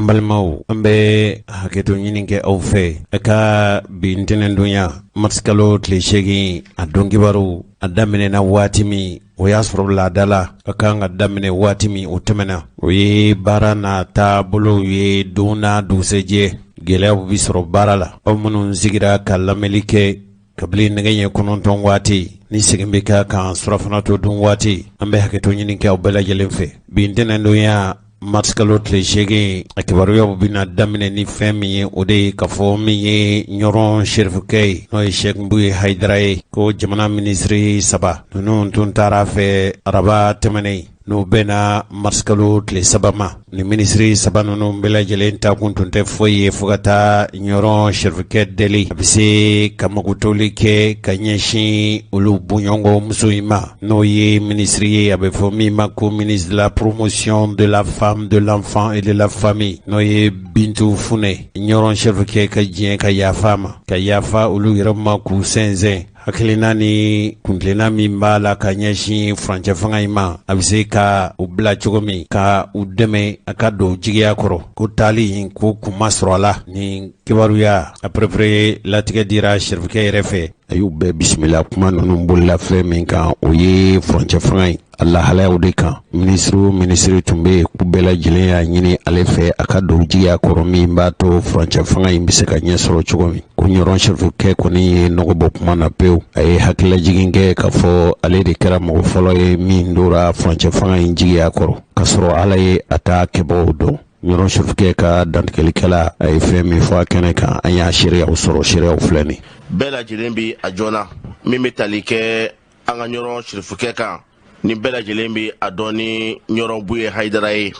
An balimaw, an bɛ hakɛto ɲini kɛ aw fɛ a ka bi ntɛnɛndonya marisikalo tile 8 a don kibaru a daminɛna waati min, o y'a sɔrɔ laada la a kan ka daminɛ waati min, o tɛmɛna. O ye baara n'a taabolow ye don n'a dugusɛjɛ, gɛlɛyaw bɛ sɔrɔ baara la. Aw minnu sigira ka lamɛnli kɛ kabini nɛgɛ ɲɛ 9 waati ni segin bɛ k'a kan surafana to dun waati, an bɛ hakɛto ɲini kɛ aw bɛɛ lajɛlen fɛ. Bi ntɛnɛndonya marisikalo tile 8 a kibaruyaw bɛna daminɛ ni fɛn min ye, o de ye k'a fɔ min ye Ɲɔrɔn serifukɛ ye, n'o ye Sɛki Buye Hayidara ye, ko jamana minisiri 3 ninnu tun taara fɛ araba tɛmɛnen, n'o bɛnna marisikalo tile 3 ma. Ni minisiri 3 ninnu bɛɛ lajɛlen taakun tun tɛ foyi ye fo ka taa Ɲɔrɔn serifukɛ deli a bɛ se ka makutoli kɛ ka ɲɛsin olu bɔɲɔgɔn muso in ma, n'o ye minisiri ye, a bɛ fɔ min ma ko ministre de la promotion de la femme, de l'enfant et de la famille, n'o ye Bintu Funɛ. Ɲɔrɔn serifukɛ ka diɲɛ ka yafa a ma, ka yafa olu yɛrɛ ma, k'u sɛnsɛn hakilina ni kuntilenna min b'a la ka ɲɛsin furancɛ fanga in ma, a bɛ se ka u bila cogo min ka u dɛmɛ a ka don jigiya kɔrɔ. Ko taali in ko kun ma sɔrɔ a la. Nin kibaruya a perepere latigɛ dira serifukɛ yɛrɛ fɛ. A y'u bɛɛ bisimila. Kuma ninnu bolila fɛn min kan, o ye furancɛ fanga in a lahalayaw de kan. Minisiri o minisiri tun bɛ yen, k'u bɛɛ lajɛlen y'a ɲini ale fɛ a ka don jigiya kɔrɔ min b'a to furancɛ fanga in bɛ se ka ɲɛ sɔrɔ cogo min. Ko Ɲɔrɔn serifukɛ kɔni ye nɔgɔ bɔ kuma na pewu. A ye hakililajigin kɛ k'a fɔ ale de kɛra mɔgɔ fɔlɔ ye min dora furancɛ fanga in jigiya kɔrɔ, k'a sɔrɔ Ala ye a ta kɛbagaw dɔn. Ɲɔrɔn serifukɛ ka dantigɛlikɛla, a ye fɛn min fɔ a kɛnɛ kan, an y'a seereyaw sɔrɔ. Seereyaw filɛ nin. Bɛɛ lajɛlen bɛ a joona min bɛ tali kɛ an ka Ɲɔrɔn sirifukɛ kan, ni bɛɛ lajɛlen bɛ a dɔn ni Ɲɔrɔn Buye Hayidara ye.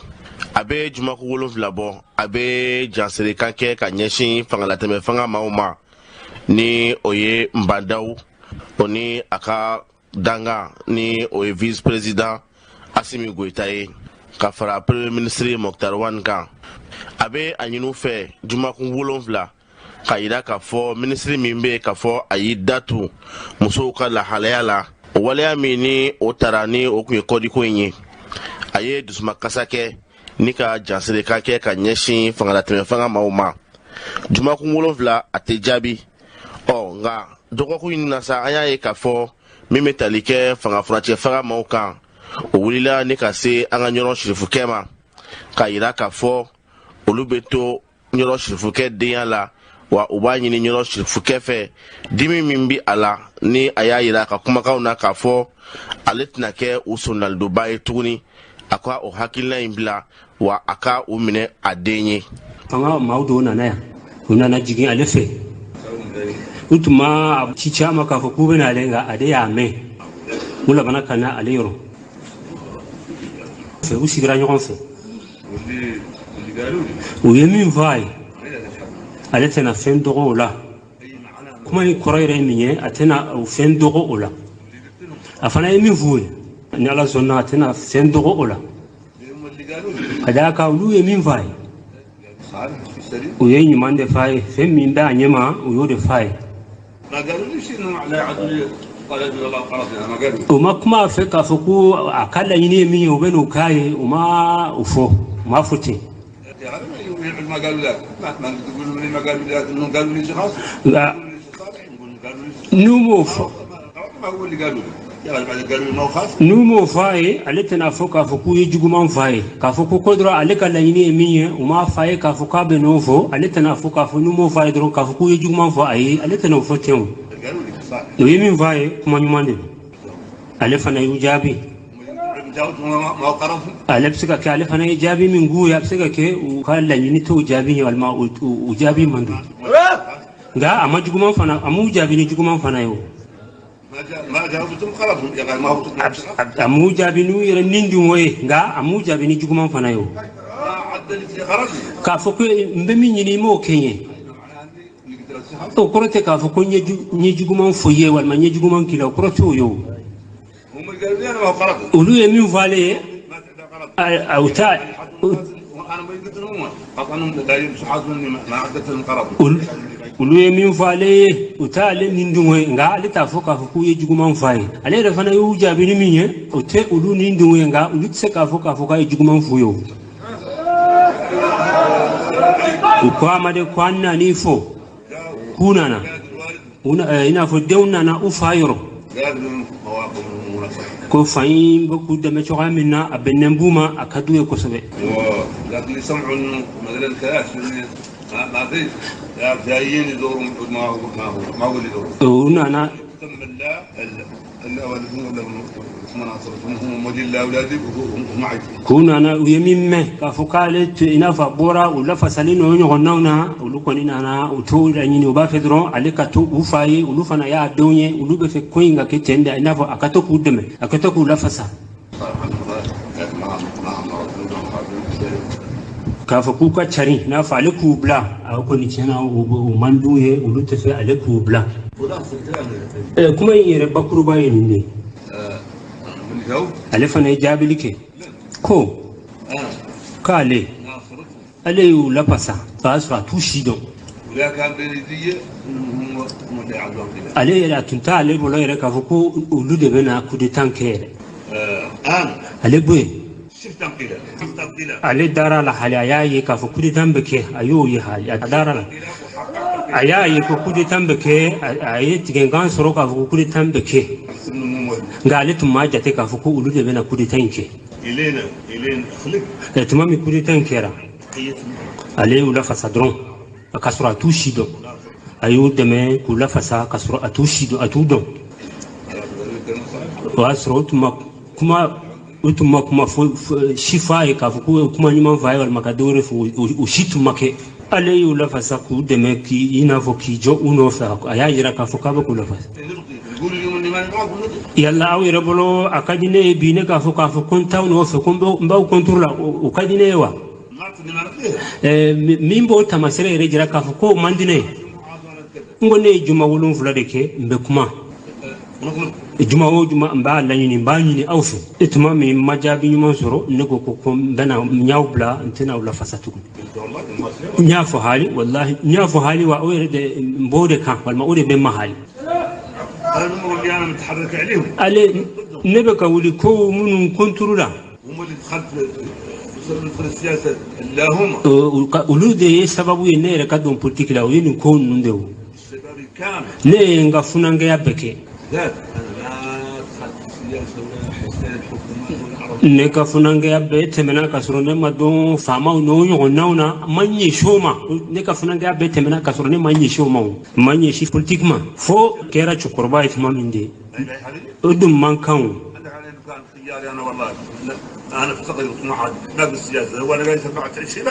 A bɛ jumako 7 bɔ, a bɛ janserekan kɛ ka ɲɛsin fangalatɛmɛ fanga maaw ma, ni o ye Nbandaw, o ni a ka dangan, ni o ye vice président Asimi Goyita ye, ka fara premier ministre Moctar Ouane kan. A bɛ a ɲini u fɛ jumakun 7 k'a yira k'a fɔ minisiri min bɛ yen, k'a fɔ a y'i datu musow ka lahalaya la, o waleya min ni o tara, ni o tun ye kɔdiko in ye, a ye dusumakasa kɛ ni ka janserekan kɛ ka ɲɛsin fangalatɛmɛ fanga maaw ma. Jumakun 7, a tɛ jaabi. Ɔ nka dɔgɔkun in na sa, an y'a ye k'a fɔ min bɛ tali kɛ fanga furancɛ fanga maaw kan, o wulila ni ka se an ka Ɲɔrɔn sirifukɛ ma, k'a yira k'a fɔ olu bɛ to Ɲɔrɔn sirifukɛ denya la, wa u b'a ɲini Ɲɔrɔn sirifukɛ fɛ, dimi min bɛ a la, ni a y'a yira a ka kumakanw na k'a fɔ ale tɛna kɛ u sonnalidonba ye tuguni, a ka o hakilina in bila, wa a ka u minɛ a den ye. Fanga maaw dɔw nana yan, u nana jigin ale fɛ. U tun ma ci caman k'a fɔ k'u bɛna ale, nka ale y'a mɛn, u labanna ka na ale yɔrɔ fɛ. U sigira ɲɔgɔn fɛ, u ye min fɔ a ye, ale tɛna fɛn dɔgɔ o la. Kuma in kɔrɔ yɛrɛ ye min ye, a tɛna o fɛn dɔgɔ o la. A fana ye min f'u ye, ni Ala sɔnna, a tɛna fɛn dɔgɔ o la, ka d'a kan olu ye min fɔ a ye, u ye ɲuman de f'a ye. Fɛn min bɛ a ɲɛma, u y'o de f'a ye. U ma kuma a fɛ k'a fɔ ko a ka laɲini ye min ye, u bɛ n'o k'a ye. U ma o fɔ, u m'a fɔ ten. Nka n'u m'o fɔ, n'u m'o fɔ a ye, ale tɛna fɔ k'a fɔ k'u ye juguman fɔ a ye, k'a fɔ ko dɔrɔn ale ka laɲini ye min ye, u m'a fɔ a ye k'a fɔ k'a bɛ n'o fɔ. Ale tɛna fɔ k'a fɔ n'u m'o fɔ a ye dɔrɔn k'a fɔ k'u ye juguman fɔ a ye, ale tɛna o fɔ ten. O u ye min fɔ a ye, kuma ɲuman de don. Ale fana y'u jaabi. Ale bɛ se ka kɛ, ale fana ye jaabi min k'u ye, a bɛ se ka kɛ u ka laɲini t'o jaabi ye, walima u jaabi man don. Nka a ma juguman fana, a m'u jaabi ni juguman fana ye. O a m'u jaabi n'u yɛrɛ ni dun ye, nka a m'u jaabi ni juguman fana ye. O k'a fɔ ko n bɛ min ɲini, i m'o kɛ n ye, o kɔrɔ tɛ k'a fɔ ko n ye juguman fɔ i ye walima n ye juguman k'i la. O kɔrɔ t'o ye. O olu ye min fɔ ale ye, o t'a olu ye min fɔ ale ye, u t'ale ni dun ye, nka ale t'a fɔ k'a fɔ k'u ye juguman fɔ a ye. Ale yɛrɛ fana y'u jaabi ni min ye, o tɛ olu ni dun ye, nka olu tɛ se k'a fɔ k'a fɔ k'a ye juguman f'u ye. O U ko a ma de ko an nan'i fo k'u nana i n'a fɔ denw nana u fa yɔrɔ ko fa in bɛ k'u dɛmɛ cogoya min na a bɛnnen b'u ma a ka d'u ye kosɛbɛ. U nana k'u nana u ye min mɛn k'a fɔ k'ale i n'a fɔ a bɔra u lafasalen n'o ɲɔgɔnnaw na olu kɔni nana u t'o laɲini u b'a fɛ dɔrɔn ale ka to u fa ye olu fana y'a denw ye olu bɛ fɛ ko in ka kɛ ten de i n'a fɔ a ka to k'u dɛmɛ a ka to k'u lafasa. K'a fɔ k'u ka cari n'a fɔ ale k'u bila a kɔni tiɲɛna o man d'u ye olu tɛ fɛ ale k'u bila. Kuma in yɛrɛ bakuruba ye nin de ye. Ale fana ye jaabili kɛ ko k'ale ale y'u lafasa o y'a sɔrɔ a t'u si dɔn. Ale yɛrɛ a tun t'ale bolo yɛrɛ k'a fɔ ko olu de bɛna coup d'état kɛ yɛrɛ. Ale bɔ yen. Ale dara la hali a y'a ye k'a fɔ coup d'état bɛ kɛ a y'o ye hali a dara la a y'a ye ko coup d'état bɛ kɛ a ye tigɛnkan sɔrɔ k'a fɔ ko coup d'état bɛ kɛ nka ale tun m'a jate k'a fɔ ko olu de bɛna coup d'état in kɛ. Tuma min coup d'état in kɛra ale y'u lafasa dɔrɔn k'a sɔrɔ a t'u si dɔn a y'u dɛmɛ k'u lafasa k'a sɔrɔ a t'u si dɔn a t'u dɔn o y'a sɔrɔ o tun ma kuma u tun ma kuma si f'a ye k'a fɔ k'u ye kuma ɲuman f'a ye walima ka dɔ wɛrɛ fɔ o si tun ma kɛ. Ale y'u lafasa k'u dɛmɛ k'i n'a fɔ k'i jɔ u nɔfɛ a y'a jira k'a fɔ k'a bɛ k'u lafasa. Yala aw yɛrɛ bolo a ka di ne ye bi ne k'a fɔ ko n t'aw nɔfɛ ko n b'aw contre la o ka di ne ye wa? Min b'o taamasere yɛrɛ jira k'a fɔ k'o man di ne ye. N ko ne ye juma 7 de kɛ n bɛ kuma. Juma o juma n b'a laɲini n b'a ɲini aw fɛ. E tuma min ma jaabi ɲuman sɔrɔ ne ko ko n bɛna n y'aw bila n tɛna aw lafasa tuguni. N y'a fɔ hali walahi n y'a fɔ hali wa o yɛrɛ de n b'o de kan walima o de bɛ n ma hali. Ale ne bɛ ka wuli ko minnu konturu la olu de ye sababu ye ne yɛrɛ ka don politiki la o ye nin ko ninnu de ye. Ne ye n ka funankɛya bɛɛ kɛ. Ne ka funankɛya bɛɛ tɛmɛna ka sɔrɔ ne ma dɔn faamaw n'o ɲɔgɔnnaw na n ma ɲɛsin o ma. Ne ka funankɛya bɛɛ tɛmɛna ka sɔrɔ ne ma ɲɛsin o ma o n ma ɲɛsin politiki ma fo kɛra cɛkɔrɔba ye tuma min de o dun man kan o.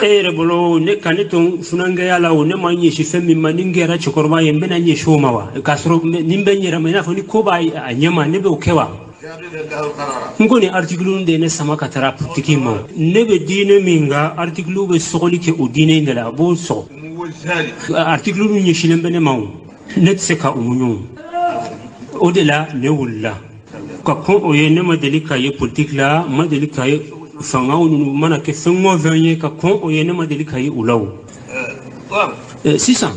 E yɛrɛ bolo ne ka ne to funankɛya la o ne ma ɲɛsin fɛn min ma ni n kɛra cɛkɔrɔba ye n bɛna ɲɛsin o ma wa k'a sɔrɔ ni n bɛ n yɛrɛ ma i n'a fɔ ni ko b'a a ɲɛ ma ne b'o kɛ wa. N ko nin artikulu de ye ne sama ka taga politiki ma. Ne bɛ diinɛ min kan artikulu bɛ sɔgɔli kɛ o diinɛ in de la a b'o sɔgɔ. Artikulu ɲɛsinnen bɛ ne ma o ne tɛ se ka o muɲu o de la ne wulila. Ka kɔn o ye ne ma deli ka ye politiki la n ma deli ka ye fangaw ninnu mana kɛ fɛn o fɛn ye ka kɔn o ye ne ma deli ka ye u la o. Sisan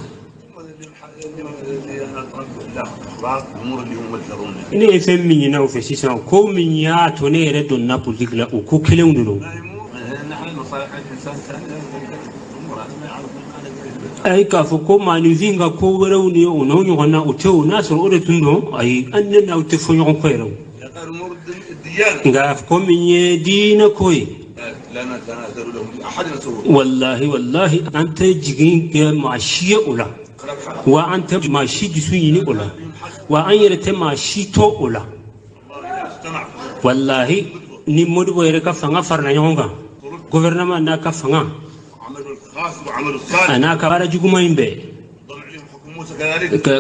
ne ye fɛn min ɲini aw fɛ sisan ko min y'a to ne yɛrɛ donna politiki la o ko kelenw de don. Ayi k'a fɔ ko maaninfin ka ko wɛrɛw ni o n'o ɲɔgɔnna o tɛ o n'a sɔrɔ o de tun don ayi an ne n'aw tɛ fɔ ɲɔgɔn kɔ yɛrɛ o. Nka ko min ye diinɛ ko ye walahi walahi an tɛ jigin kɛ maa si ye o la wa an tɛ maa si dusu ɲini o la wa an yɛrɛ tɛ maa si to o la. Walahi ni Modibo yɛrɛ ka fanga farala ɲɔgɔn kan gouvernement n'a ka fanga a n'a ka baara juguman in bɛɛ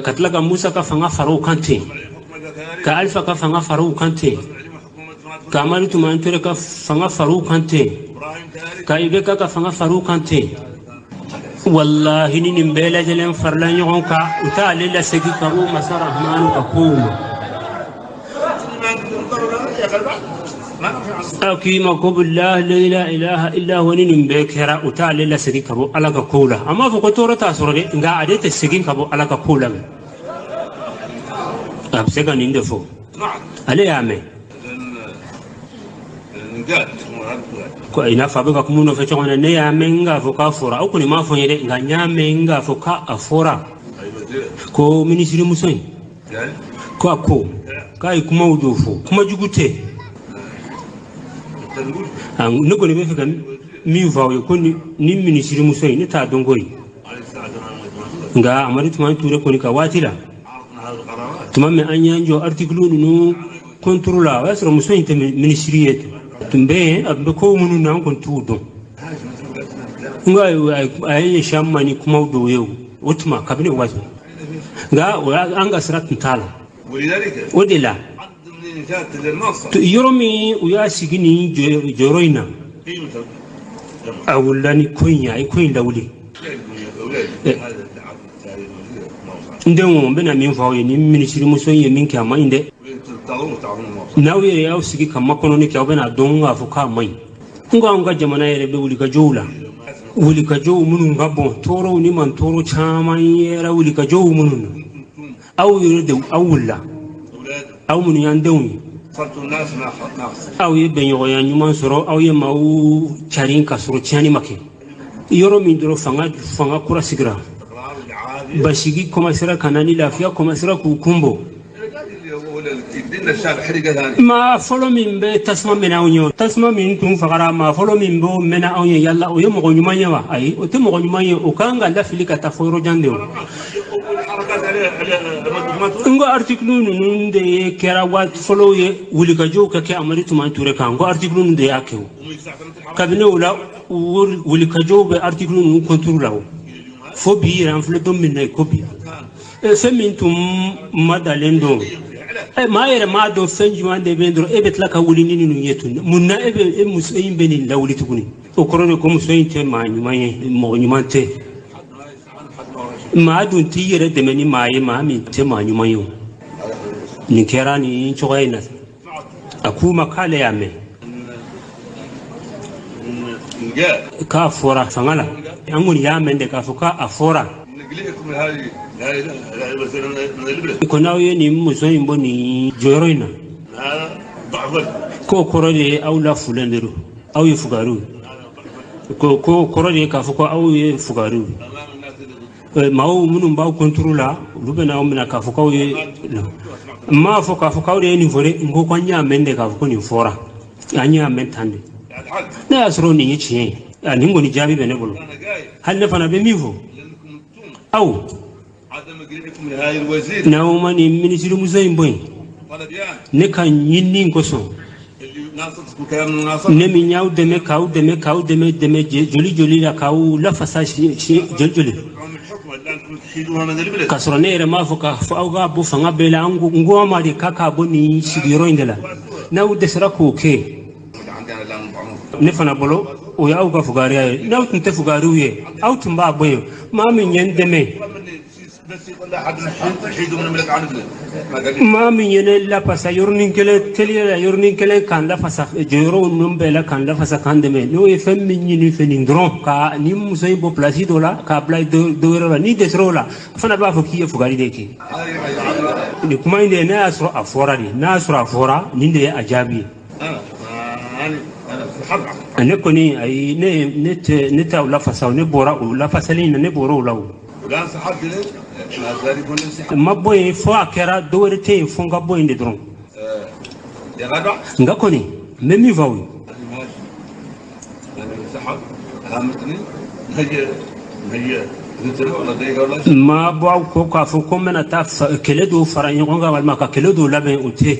ka tila ka Musa ka fanga fara o kan ten ka Alpha ka fanga fara o kan ten ka Amadu Tumani Ture ka fanga fara o kan ten ka IBK ka fanga fara o kan ten. Walahi ni nin bɛɛ lajɛlen farala ɲɔgɔn kan u t'ale lasegin ka bɔ masa Rahmanu ka kow ma. A k'i ma ko bilahi la ilaha illa huwa ni nin bɛɛ kɛra u t'ale lasegin ka bɔ Ala ka kow la. A m'a fɔ ko tɔɔrɔ t'a sɔrɔ dɛ nka ale tɛ segin ka bɔ Ala ka kow la. A bɛ se ka nin de fɔ ale y'a mɛn. Ko i n'a fɔ a bɛ ka kuma nɔfɛ cogo min na, ne y'a mɛn k'a fɔ k'a fɔra. Aw kɔni m'a fɔ n ye dɛ, nka n y'a mɛn k'a fɔ k'a fɔra ko minisirimuso in ko a ko k'a ye kumaw dɔw fɔ, kuma jugu tɛ. Ne kɔni bɛ fɛ ka min fɔ aw ye, ko ni minisirimuso in, ne t'a dɔn koyi, nka Amadu Tumani Ture kɔni ka waati la, tuma min an y'an jɔ artikulu ninnu contre la, o y'a sɔrɔ muso in tɛ minisiri ye, tun bɛ yen, a tun bɛ ko minnu na, an kɔni t'u dɔn. Nka a ye ɲɛsin an ma ni kumaw dɔw ye o tuma, kabini o waati, nka o an ka sira tun t'a la. O de la, yɔrɔ min u y'a sigi nin jɔyɔrɔ in na, a wulila ni ko in ye, a ye ko in lawuli. N denw, n bɛna min fɔ aw ye, ni minisirimuso in ye min kɛ, a man ɲi dɛ. N'aw yɛrɛ y'aw sigi ka makɔnɔni kɛ, aw bɛna dɔn k'a fɔ k'a man ɲi. N ko anw ka jamana yɛrɛ bɛ wulikajɔw la, wulikajɔw minnu ka bon, tɔɔrɔw ni mantɔɔrɔ caman yɛrɛ wulikajɔw minnu na, aw yɛrɛ de, aw wulila, aw minnu y'an denw ye, aw ye bɛnɲɔgɔnya ɲuman sɔrɔ, aw ye maaw carin ka sɔrɔ tiɲɛni ma kɛ. Yɔrɔ min dɔrɔn fanga kura sigira, basigi kɔmasera ka na ni lafiya kɔmasera k'u kun bɔ. Maa fɔlɔ min bɛ tasuma mɛnɛ anw ye, tasuma min tun fagara, maa fɔlɔ min b'o mɛnɛ anw ye, yala o ye mɔgɔ ɲuman ye wa? Ayi, o tɛ mɔgɔ ɲuman ye. O kan ka lafili ka taa fo yɔrɔ jan de. O n ko artikulu ninnu de ye kɛra waati fɔlɔw ye wulikajɔw ka kɛ Amadu Tumani Ture kan. N ko artikulu ninnu de y'a kɛ. O kabini o la, wulikajɔw bɛ artikulu ninnu contre la, o fo bi yɛrɛ, an filɛ don min na i ko bi. Fɛn min tun madalen don, maa yɛrɛ m'a dɔn fɛn jumɛn de bɛ yen dɔrɔn, e bɛ tila ka wuli ni ninnu ye tun. Mun na e bɛ e muso in bɛ nin lawuli tuguni? O kɔrɔ de ko muso in tɛ maa ɲuman ye, mɔgɔ ɲuman tɛ. Maa dun t'i yɛrɛ dɛmɛ ni maa ye, maa min tɛ maa ɲuman ye. O nin kɛra nin cogoya in na. A k'u ma k'ale y'a mɛn k'a fɔra fanga la. An kɔni y'a mɛn de k'a fɔ k'a fɔra ko n'aw ye nin muso in bɔ nin jɔyɔrɔ in na, k'o kɔrɔ de ye aw lafulen de don, aw ye fugariw ye. Ko kɔrɔ de ye k'a fɔ ko aw ye fugariw ye. Maaw minnu b'aw contre la, olu bɛna aw minɛ k'a fɔ k'aw ye. N m'a fɔ k'a fɔ k'aw de ye nin fɔ dɛ, n ko k'an y'a mɛn de k'a fɔ ko nin fɔra, an y'a mɛn tan de. Ne y'a sɔrɔ nin ye tiɲɛ ye, nin kɔni jaabi bɛ ne bolo. Hali ne fana bɛ min fɔ aw, n'aw ma nin minisirimuso in bɔ yen, ne ka ɲinini kosɔn, ne min y'aw dɛmɛ, k'aw dɛmɛ, k'aw dɛmɛ dɛmɛ joli joli la, k'aw lafasa joli joli, k'a sɔrɔ ne yɛrɛ m'a fɔ k'a fɔ aw k'a bɔ fanga bɛɛ la, n ko ma de k'a k'a bɔ nin sigiyɔrɔ in de la. N'aw dɛsɛra k'o kɛ, ne fana bolo, o y'aw ka fugariya ye. N'aw tun tɛ fugariw ye, aw tun b'a bɔ yen. Maa min ye n dɛmɛ, maa min ye ne lafasa yɔrɔnin kelen teliya la, yɔrɔnin kelen k'an lafasa jɔyɔrɔw ninnu bɛɛ la, k'an lafasa, k'an dɛmɛ, n'o ye fɛn min ɲini fɛ nin dɔrɔn, ka nin muso in bɔ pilasi dɔ la k'a bila dɔ wɛrɛ la, n'i dɛsɛra o la, a fana b'a fɔ k'i ye fugari de kɛ. Nin kuma in de, n'a y'a sɔrɔ a fɔra de, n'a y'a sɔrɔ a fɔra, nin de ye a jaabi ye. Ne kɔni, ayi, ne tɛ ne t'aw lafasa. Ne bɔra o lafasali in na, ne bɔra o la. O n ma bɔ yen fo a kɛra dɔ wɛrɛ tɛ yen, fo n ka bɔ yen de dɔrɔn. Nka kɔni, n bɛ min fɔ aw ye, n ma bɔ aw kɔ k'a fɔ ko n bɛna taa kɛlɛ dɔw fara ɲɔgɔn kan walima ka kɛlɛ dɔw labɛn, o tɛ.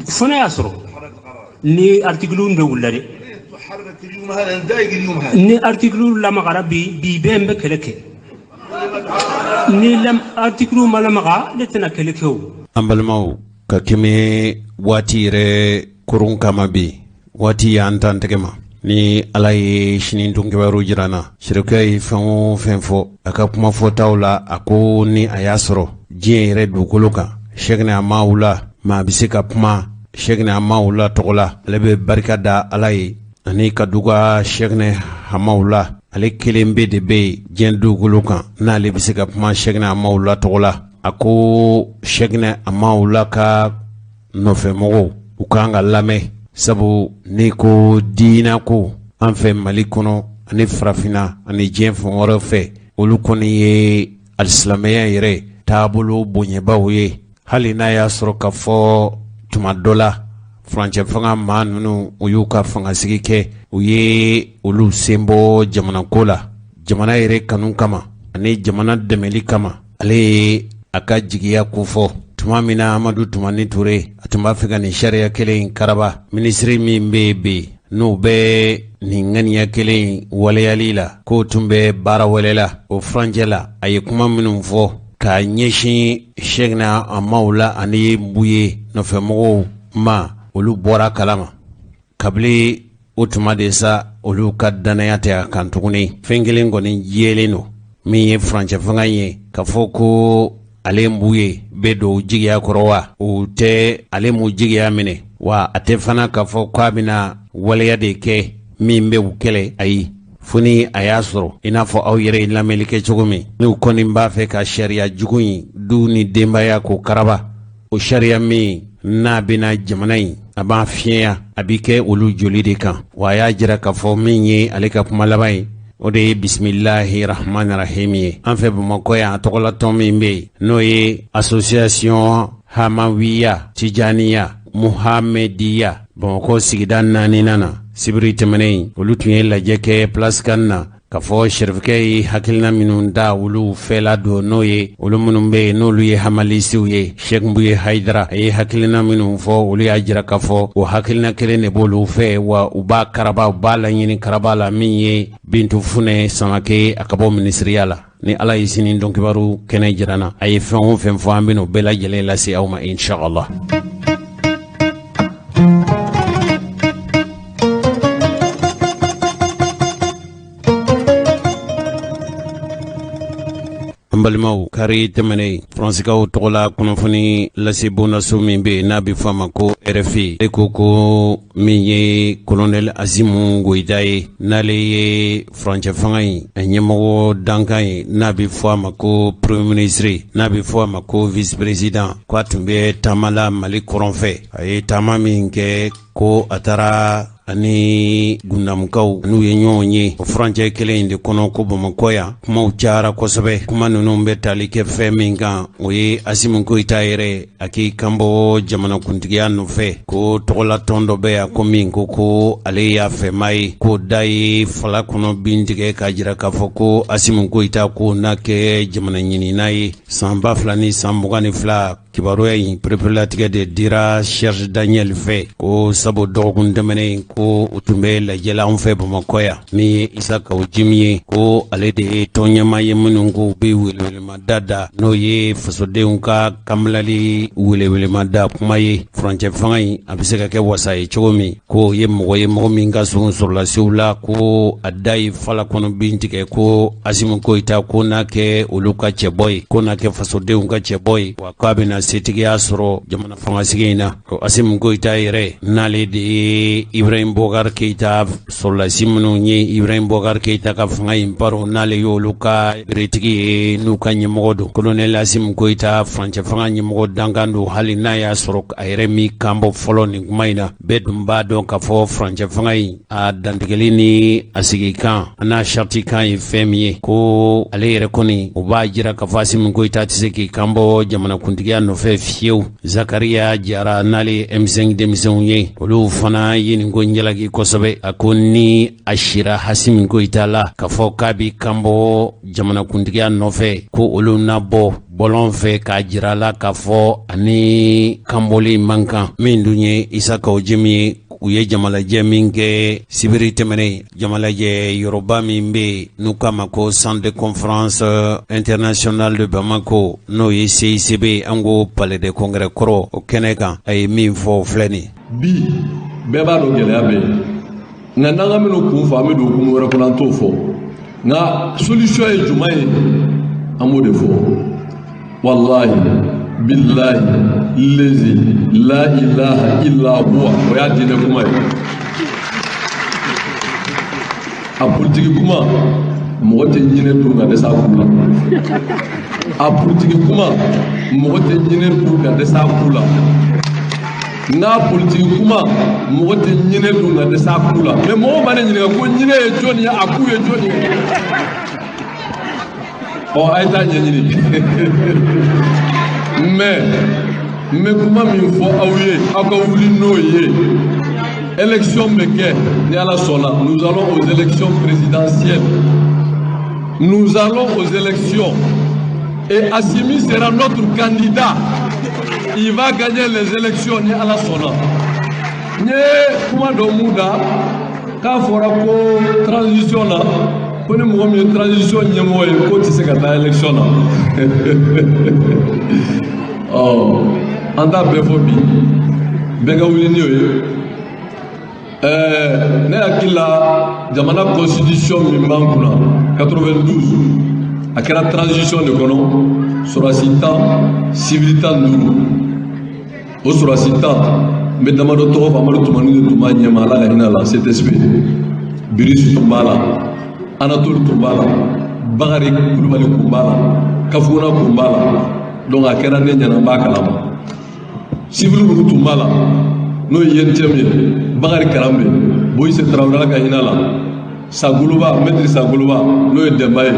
Fo n'a y'a sɔrɔ ni artikiliw de wulila dɛ, ni artikiliw lamagara bi, bi bɛɛ n bɛ kɛlɛ kɛ. Ni artikiliw ma lamaga, ne tɛna kɛlɛ kɛ o. An balimaw, ka kɛmɛ waati yɛrɛ kurun kama, bi waati y'an tan tɛgɛ ma. Ni Ala ye sini don kibaru jira an na, Sirikɛ ye fɛn o fɛn fɔ a ka kuma fɔtaw la, a ko ni a y'a sɔrɔ diɲɛ yɛrɛ dugukolo kan, Sɛkinɛ Hamawula, maa bɛ se ka kuma Sɛkinɛ Hamawula tɔgɔ la, ale bɛ barika da Ala ye ani ka duga Sɛkinɛ Hamawula. Ale kelen bɛ de bɛ yen diɲɛ dugukolo kan n'ale bɛ se ka kuma Sɛkinɛ Hamawula tɔgɔ la. A ko Sɛkinɛ Hamawula ka nɔfɛmɔgɔw, u kan ka lamɛn. Sabu n'i ko diina ko an fɛ Mali kɔnɔ ani farafinna ani diɲɛ fan wɛrɛ fɛ, olu kɔni ye alisilamɛya yɛrɛ taabolo bonyabaw ye. Hali n'a y'a sɔrɔ k'a fɔ tuma dɔ la furancɛ fanga maa ninnu u y'u ka fangasigi kɛ, u ye olu sen bɔ jamana ko la, jamana yɛrɛ kanu kama ani jamana dɛmɛli kama. Ale ye a ka jigiya kofɔ tuma min na Amadu Tumani Ture a tun b'a fɛ ka nin sariya kelen in karaba, minisiri min bɛ yen bi n'u bɛ nin ŋaniya kelen in waleyali la, k'o tun bɛ baara wɛrɛ la o furancɛ la, a ye kuma minnu fɔ k'a ɲɛsin Sɛkina a maaw la ani Buye nɔfɛmɔgɔw ma, olu bɔra kalama. Kabini o tuma de sa, olu ka dannaya tɛ a kan tuguni. Fɛn kelen kɔni jɛlen don, min ye furancɛ fanga ye, k'a fɔ ko ale Buye bɛ don jigiya kɔrɔ wa, o tɛ ale m'u jigiya minɛ wa, a tɛ fana k'a fɔ k'a bɛna waleya de kɛ min bɛ u kɛlɛ. Ayi, fo ni a y'a sɔrɔ i n'a fɔ aw yɛrɛ ye lamɛnli kɛ cogo min, n'u kɔni b'a fɛ ka sariya jugu in du ni denbaya ko karaba, o sariya min n'a bɛna jamana in a b'a fiɲɛya, a bɛ kɛ olu joli de kan. Wa a y'a jira k'a fɔ min ye ale ka kuma laban ye, o de ye bisimilahi rahman rahim ye. An fɛ Bamakɔ yan, a tɔgɔlatɔn min bɛ yen n'o ye association hamawiya tijaniya muhamediya Bamakɔ sigida naaninan na, sibiri tɛmɛnen olu tun ye lajɛ kɛ place kan na, k'a fɔ sɛrifukɛ ye hakilina minnu da olu fɛla don, n'o ye olu minnu bɛ yen n'olu ye hamalisiw ye. Sɛki Buye Hayidara a ye hakilina minnu fɔ, olu y'a jira k'a fɔ o hakilina kelen de b'olu fɛ, wa u b'a karaba, u b'a laɲini karaba la min ye Bintu Funɛ Samake a ka bɔ minisiriya la. Ni Ala ye sini dɔnkibaru kɛnɛ jira na, a ye fɛn o fɛn fɔ, an bɛn'o bɛɛ lajɛlen lase aw ma inshallah. An balimaw, kari tɛmɛnen faransikaw tɔgɔla kunnafoni lase bondaso min bɛ yen n'a bɛ fɔ a ma ko RFI, e ko ko min ye kolonɛli Asimu Goyita ye, n'ale ye furancɛ fanga in a ɲɛmɔgɔ dankan ye, n'a bɛ fɔ a ma ko premier ministre, n'a bɛ fɔ a ma ko vice président, ko a tun bɛ taama la Mali kɔrɔn fɛ. A ye taama min kɛ, ko a taara ani gundamukaw n'u ye ɲɔgɔn ye o furancɛ kelen in de kɔnɔ, ko Bamakɔ yan kumaw cayara kosɛbɛ. Kuma ninnu bɛ tali kɛ fɛn min kan, o ye Asimu Goyita yɛrɛ a k'i kanbɔ jamanakuntigiya nɔfɛ, ko tɔgɔlatɔn dɔ bɛ yan ko min ko ko ale y'a fɛmaa ye, k'o da ye fala kɔnɔ bin tigɛ k'a jira k'a fɔ ko Asimu Goyita ko n'a kɛ jamana ɲinina ye san 2022. Kibaruya in pereperelatigɛ de dira Serge Daniel fɛ, ko sabu dɔgɔkun tɛmɛnen ko u tun bɛ lajɛ la anw fɛ Bamakɔ yan, min ye Isa Kawu Jim ye, ko ale de ye tɔn ɲɛmaa ye minnu ko bɛ welewelemada da, n'o ye fasodenw ka kanbilali welewelemada kuma ye, furancɛ fanga in a bɛ se ka kɛ wasa ye cogo min, ko ye mɔgɔ ye mɔgɔ min ka surun sɔrɔlasiw la, ko a da ye fala kɔnɔ bin tigɛ, ko Asimu Goyita ko n'a kɛ olu ka cɛbɔ ye, ko n'a kɛ fasodenw ka cɛbɔ ye, wa k'a bɛna setigiya sɔrɔ jamana fangasigi in na. Ko Asimu Goyita yɛrɛ, n'ale de ye Ibrahim Boubacar Keita sɔrɔlasi minnu ye Ibrahim Boubacar Keita ka fanga in baro, n'ale y'olu ka beretigi ye, n'u ka ɲɛmɔgɔ don, kolonɛli Asimu Goyita furancɛ fanga ɲɛmɔgɔ dankan don. Hali n'a y'a sɔrɔ a yɛrɛ m'i kan bɔ fɔlɔ nin kuma in na, bɛɛ dun b'a dɔn k'a fɔ furancɛ fanga in a dantigɛli ni a sigikan a n'a saritikan ye fɛn min ye, ko ale yɛrɛ kɔni o b'a jira k'a fɔ Asimu Goyita tɛ se k'i kan bɔ jamanakuntigiya nɔfɛ fiyewu. Zakariya Jara, n'ale ye M5 denmisɛnw ye, olu fana ye nin ko in jalaki kosɛbɛ. A ko ni a sira Asimu Goyita la k'a fɔ k'a b'i kan bɔ jamanakuntigiya nɔfɛ, ko olu na bɔ bɔlɔn fɛ k'a jira la k'a fɔ ani kanbɔli man kan. Min dun ye Isa Kawu Jim ye, u ye jamalajɛ min kɛ sibiri tɛmɛnen, jamalajɛ yɔrɔba min bɛ yen n'u k'a ma ko centre de conférence international de Bamako, n'o ye CICB, an ko palais de congrès kɔrɔ, o kɛnɛ kan, a ye min fɔ o filɛ nin. Bi bɛɛ b'a dɔn gɛlɛya bɛ yen, nka n'an ka minnu kun fɔ, an bɛ don hukumu wɛrɛ kɔnɔ, an t'o fɔ. Nka solution ye jumɛn ye, an b'o de fɔ. Walahi bilahi lezi la ilaha illa huwa, o y'a diinɛ kuma ye. A politiki kuma, mɔgɔ tɛ ɲinɛ dun ka dɛsɛ a ku la. A politiki kuma, mɔgɔ tɛ ɲinɛ dun ka dɛsɛ a ku la. N ka politiki kuma, mɔgɔ tɛ ɲinɛ dun ka dɛsɛ a ku la. Mais mɔgɔw ma ne ɲininka ko ɲinɛ ye jɔnni ye, a ku ye jɔnni ye. Ɔ, a ye taa ɲɛɲini. Mais n bɛ kuma min fɔ aw ye, aw ka wuli n'o ye. Élection bɛ kɛ ni Ala sɔnna. Nous allons aux élections présidentielles, nous allons aux élections et Assimi sera notre candidat. Il va gagner les élections ni Ala sɔnna. N ye kuma dɔ mun da k'a fɔra ko transition na, ko ni mɔgɔ min ye transition ɲɛmɔgɔ ye, k'o tɛ se ka taa élection na. Ɔ, an t'a bɛɛ fɔ bi, bɛɛ ka wuli ni o ye. Ne hakili la, jamana constitution min b'an kunna 92, a kɛra transition de kɔnɔ. Sɔrɔdasi 10, civil 15. O sɔrɔdasi 10, n bɛ damadɔ tɔgɔ fɔ. Amadu Tumani de tun b'a ɲɛma, Ala ka hinɛ la, CTSP. Birisi tun b'a la, Anatole tun b'a la, Bakari Kulubali tun b'a la, Kafuguna tun b'a la. Donc a kɛra ne ɲɛna, n b'a kalama. Civil minnu tun b'a la, n'o ye UNTM ye, Bakari Karanbe, Boyise Tarawele, Ala ka hinɛ la, Sagoloba, maître Sagoloba, n'o ye Dɛnba ye,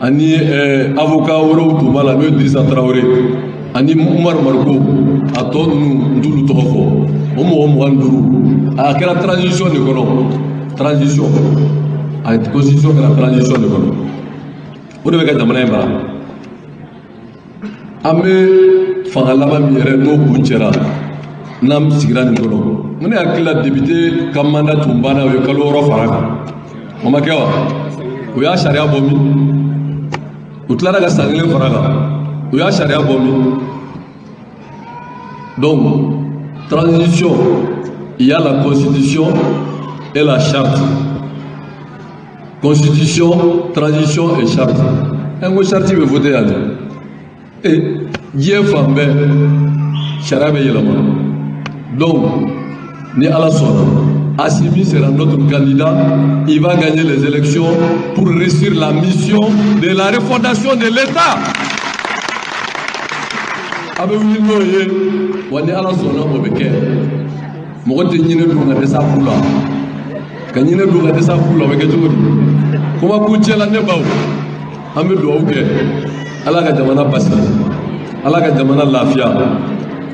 ani avocat wɛrɛw tun b'a la, n'o ye Dirisa Tarawele ani Umaru Mariko. A tɔ ninnu, n t'olu tɔgɔ fɔ. O mɔgɔ 25, a kɛra transition de kɔnɔ. Transition, a constitution kɛra transition de kɔnɔ. O de bɛ ka jamana in mara. An bɛ fanga laban min yɛrɛ, n'o kun cɛra, n'an sigira nin kɔnɔ, ne hakili la, député ka mandat tun banna, o ye kalo 6 fara kan. O ma kɛ wa? O y'a sariya bɔ min? U tilara ka san kelen fara kan. O y'a sariya bɔ min? Donc transition, il y a la constitution et la charte. Constitution, transition et charte. N ko charte bɛ voté yan de. E, diɲɛ fan bɛɛ sariya bɛ yɛlɛma. Donc ni Ala sɔnna, Assimi sera notre candidat. Il va gagner les élections pour réussir la mission de la refondation de l'État. A bɛ wuli n'o ye wa, ni Ala sɔnna, o bɛ kɛ. Mɔgɔ tɛ ɲinɛ dun ka dɛsɛ a ku la. Ka ɲinɛ dun ka dɛsɛ a ku la, o bɛ kɛ cogo di? Kuma kuncɛ la, ne baw, an bɛ dugawu kɛ, Ala ka jamana basigi, Ala ka jamana lafiya.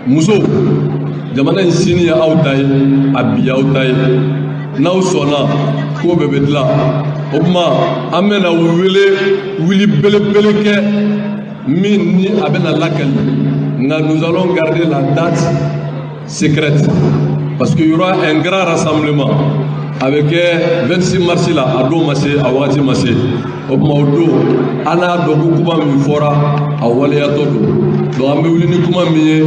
Musow, jamana in sini ye aw ta ye, a bi y'aw ta ye. N'aw sɔnna, ko bɛɛ bɛ dilan. O tuma, an bɛna wele wuli belebele kɛ min ni a bɛna lakali, nka nous allons garder la date secrète parce qu'il y aura un grand rassemblement. A bɛ kɛ 26 mars la. A don ma se, a wagati ma se. O tuma, o don, an n'a dɔn ko kuma min fɔra, a waleyatɔ don. Donc an bɛ wuli ni kuma min ye,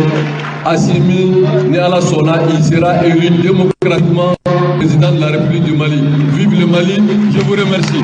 Assimi, ni Ala sɔnna, il sera élu démocratiquement président de la République du Mali. Vive le Mali, je vous remercie.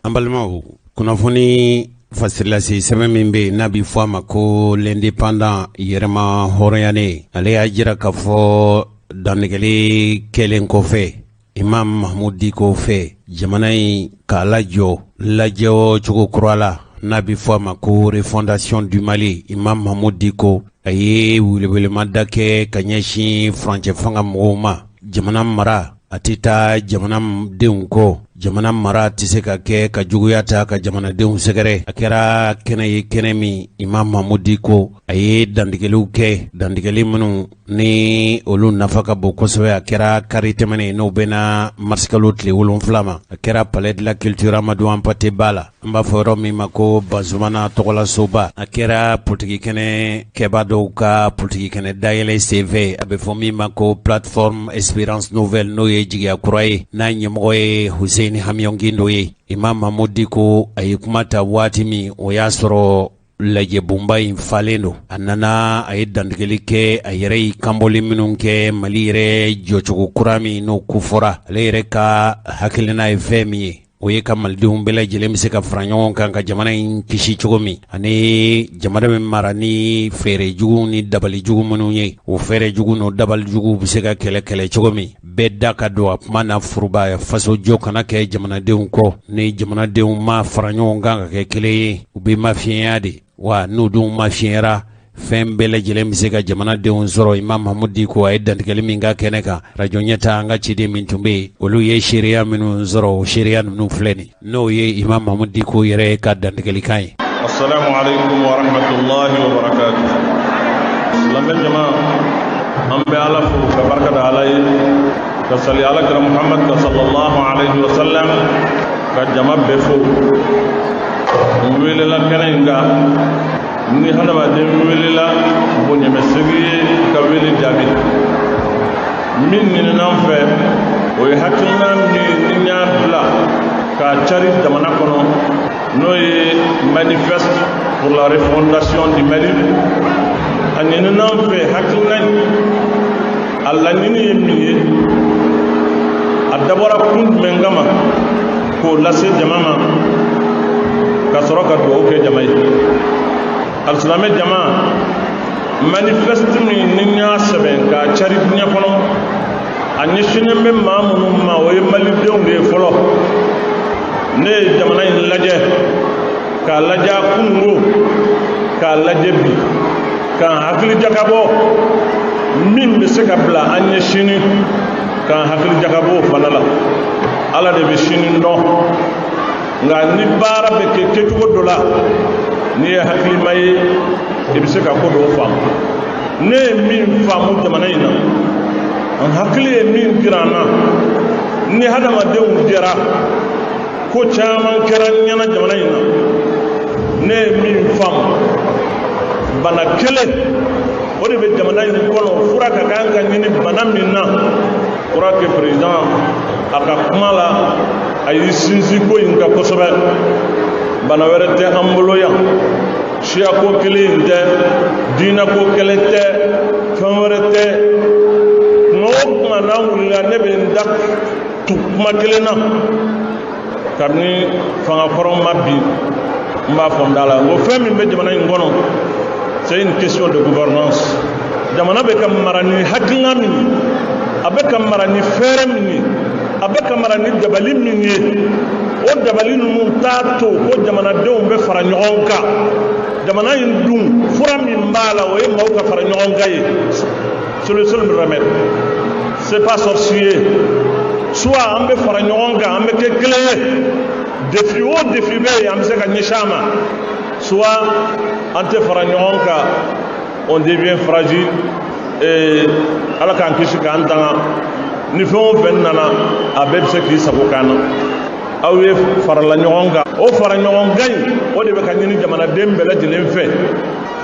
An balimaw, kunnafoni fasirilase sɛbɛn min bɛ yen n'a bɛ fɔ a ma ko L'Indépendant, yɛrɛma hɔrɔnyanen, ale y'a jira k'a fɔ dantigɛli kɛlen kɔfɛ Imam Mahmud Diko fɛ, jamana in k'a lajɔ lajɛ cogo kura la n'a bɛ fɔ a ma ko refondation du Mali, Imam Mahmud Diko a ye welewelemada kɛ ka ɲɛsin furancɛ fanga mɔgɔw ma. Jamana mara a tɛ taa jamanadenw kɔ. Jamana mara tɛ se ka kɛ ka juguya ta ka jamanadenw sɛgɛrɛ. A kɛra kɛnɛ ye, kɛnɛ min Imam Mahmud Diko a ye dantigɛliw kɛ, dantigɛli minnu ni olu nafa ka bon kosɛbɛ. A kɛra kari tɛmɛnen, n'o bɛnna marisikalo tile 7 ma. A kɛra Palais de la Culture Amadou Hampâté Ba la, an b'a fɔ yɔrɔ min ma ko Bazumana tɔgɔlasoba. A kɛra politiki kɛnɛ kɛba dɔw ka politiki kɛnɛ dayɛlɛ senfɛ, a bɛ fɔ min ma ko Plateforme Espérance Nouvelle, n'o ye jigiya kura ye, n'a ɲɛmɔgɔ ye Hussein Hamion Gindo ye. Imam Mahmud Diko a ye kuma ta waati min, o y'a sɔrɔ lajɛbonba in falen don. A nana, a ye dantigɛli kɛ, a yɛrɛ ye kanbɔli minnu kɛ Mali yɛrɛ jɔcogo kura min n'o kofɔra, ale yɛrɛ ka hakilina ye fɛn min ye. O ye ka malidenw bɛɛ lajɛlen bɛ se ka fara ɲɔgɔn kan ka jamana in kisi cogo min, ani jamana bɛ mara ni fɛɛrɛ jugu ni dabali jugu minnu ye, o fɛɛrɛ jugu n'o dabali jugu bɛ se ka kɛlɛ kɛlɛ cogo min. Bɛɛ da ka don a kuma na. Foroba fasojɔ kana kɛ jamanadenw kɔ. Ni jamanadenw ma fara ɲɔgɔn kan ka kɛ kelen ye, u bɛ mafiɲɛya de wa. N'u dun mafiɲɛyara, fɛn bɛɛ lajɛlen bɛ se ka jamanadenw sɔrɔ. Imam Mahamudu Diko, a ye dantigɛli min ka kɛnɛ kan, rajo ɲɛta, an ka ciden min tun bɛ yen, olu ye seereya minnu sɔrɔ, o seereya ninnu filɛ nin, n'o ye Imam Mahamudu Diko yɛrɛ ka dantigɛlikan ye. Assalamu alaikum wa rahmatullahi wa barakatuh. Silamɛ jama, an bɛ Ala fo ka barika da Ala ye, ka sali Ala kira Muhammad ka sallallahu alaihi wa sallam, ka jama bɛɛ fo. N welela kɛnɛ in kan. Ni hadamaden welela, bonyamɛsegi ye ka wele jaabi. Min ɲinina an fɛ, o ye hakilina min ni n y'a bila k'a cari jamana kɔnɔ, n'o ye Manifeste pour la refondation du Mali. A ɲinina an fɛ, hakilina in, a laɲini ye min ye, a dabɔra kun jumɛn kama, k'o lase jama ma, ka sɔrɔ ka dugawu kɛ jama ye. Alisilamɛ jama, manifeste min ni n y'a sɛbɛn k'a cari diɲɛ kɔnɔ, a ɲɛsinnen bɛ maa minnu ma, o ye malidenw de ye fɔlɔ. Ne ye jamana in lajɛ, k'a lajɛ a kununko, k'a lajɛ bi, k'an hakili jakabɔ min bɛ se ka bila an ɲɛ sini, k'an hakili jakabɔ o fana la. Ala de bɛ sini dɔn, nka ni baara bɛ kɛ kɛcogo dɔ la, n'i ye hakilima ye, i bɛ se ka ko dɔw faamu. Ne ye min faamu jamana in na, an hakili ye min jira an na, ni hadamadenw jɛra, ko caman kɛra n ɲɛna jamana in na. Ne ye min faamu, bana kelen o de bɛ jamana in kɔnɔ, fura ka kan ka ɲini bana min na. Crois que président, a ka kuma la, a y'i sinsin ko in kan kosɛbɛ. Bana wɛrɛ tɛ an bolo yan, siyako kelen in tɛ, diinɛko kelen tɛ, fɛn wɛrɛ tɛ. Kuma o kuma n'an wulila, ne bɛ n da tu kuma kelen na. Kabini fanga kɔrɔ ma bin, n b'a fɔ n da la n ko fɛn min bɛ jamana in kɔnɔ, c'est une question de gouvernance. Jamana bɛ ka mara ni hakilina min ye, a bɛ ka mara ni fɛɛrɛ min ye, a bɛ ka mara ni dabali min ye, o dabali ninnu t'a to ko jamanadenw bɛ fara ɲɔgɔn kan. Jamana in dun, fura min b'a la, o ye maaw ka fara ɲɔgɔn kan ye. C'est le seul remède, c'est pas sorcier. Soit an bɛ fara ɲɔgɔn kan, an bɛ kɛ kelen ye, défi o défi bɛ yen, an bɛ se ka ɲɛsin a ma, soit an tɛ fara ɲɔgɔn kan, on devient fragile. Et Ala k'an kisi k'an tanga, ni fɛn o fɛn nana, a bɛɛ bɛ se k'i sago k'an na. Aw ye farala ɲɔgɔn kan, o fara ɲɔgɔn kan in, o de bɛ ka ɲini jamanaden bɛɛ lajɛlen fɛ,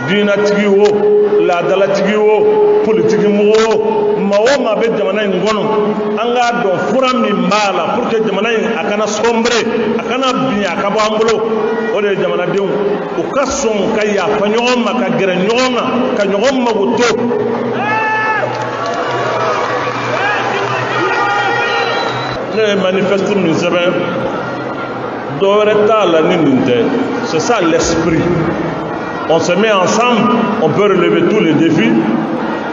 diinɛtigi o, laadalatigi o, politiki mɔgɔ o, maa o maa bɛ jamana in kɔnɔ, an k'a dɔn fura min b'a la pour que jamana in a kana sombrer, a kana bin, a ka bɔ an bolo, o de ye jamanadenw u ka sɔn ka yafa ɲɔgɔn ma, ka gɛrɛ ɲɔgɔn na, ka ɲɔgɔn mago to. Ne ye manifeste min sɛbɛn, dɔ wɛrɛ t'a la ni nin tɛ. C'est ça l'esprit. On se met ensemble, on peut relever tous les défis.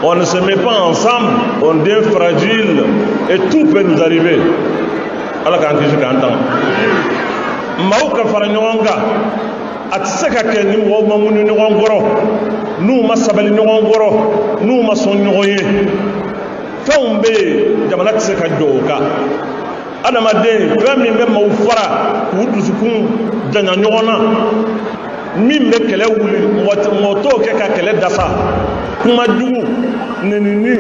On ne se met pas ensemble, on devient fragile et tout peut nous arriver. Ala k'an kisi k'an tanga. Maaw ka fara ɲɔgɔn kan, a tɛ se ka kɛ ni mɔgɔw ma muɲu ɲɔgɔn kɔrɔ, n'u ma sabali ɲɔgɔn kɔrɔ, n'u ma sɔn ɲɔgɔn ye. Fɛnw bɛ yen, jamana tɛ se ka jɔ o kan. Adamaden, fɛn min bɛ maaw fara k'u dusukun janya ɲɔgɔn na, min bɛ kɛlɛ wuli, mɔgɔ t'o kɛ ka kɛlɛ dasa. Kuma jugu, nenini,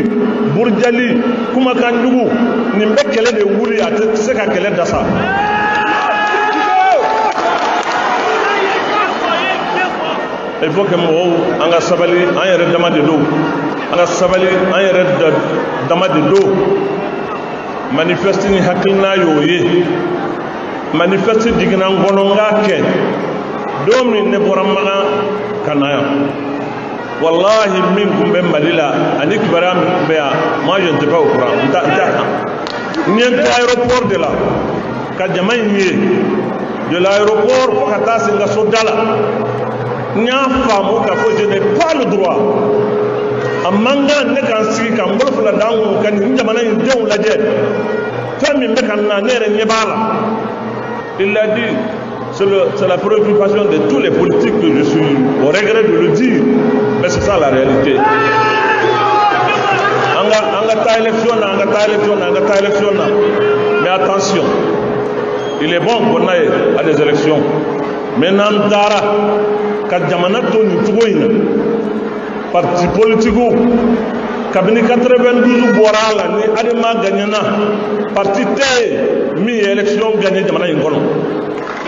burujali, kumakan jugu, nin bɛ kɛlɛ de wuli, a tɛ se ka kɛlɛ dasa. Il faut que mɔgɔw an ka sabali, an yɛrɛ dama de don. An ka sabali, an yɛrɛ dama de don. Manifeste ni hakilina y'o ye. Manifeste jiginna n kɔnɔ, n k'a kɛ. Don min ne bɔra Makan ka na yan, wallahi, min tun bɛ Mali la ani kibaruya min tun bɛ yan, moi je n'étais pas au courant. N ta n ta n ye n to aéroport de la. Ka jama in ye de l'aéroport fo ka taa se n ka so da la, n y'a faamu k'a fɔ je n'ai pas le droit, a man kan ne ka n sigi ka n bolo fila d'an kun ka nin jamana in denw lajɛ. Fɛn min bɛ ka na, ne yɛrɛ ɲɛ b'a la. Il l'a dit, c'est la préoccupation de tous les politiques que je suis, au regret de le dire, mais c'est ça la réalité. An ka taa élection na, an ka taa élection na, an ka taa élection na, mais attention, il est bon qu'on aille à des élections, mais n'an taara ka jamana to nin cogo in na, parti politique kabini 92 bɔra a la ni Adama gagnena, parti tɛ yen min ye élection gagné jamana in kɔnɔ.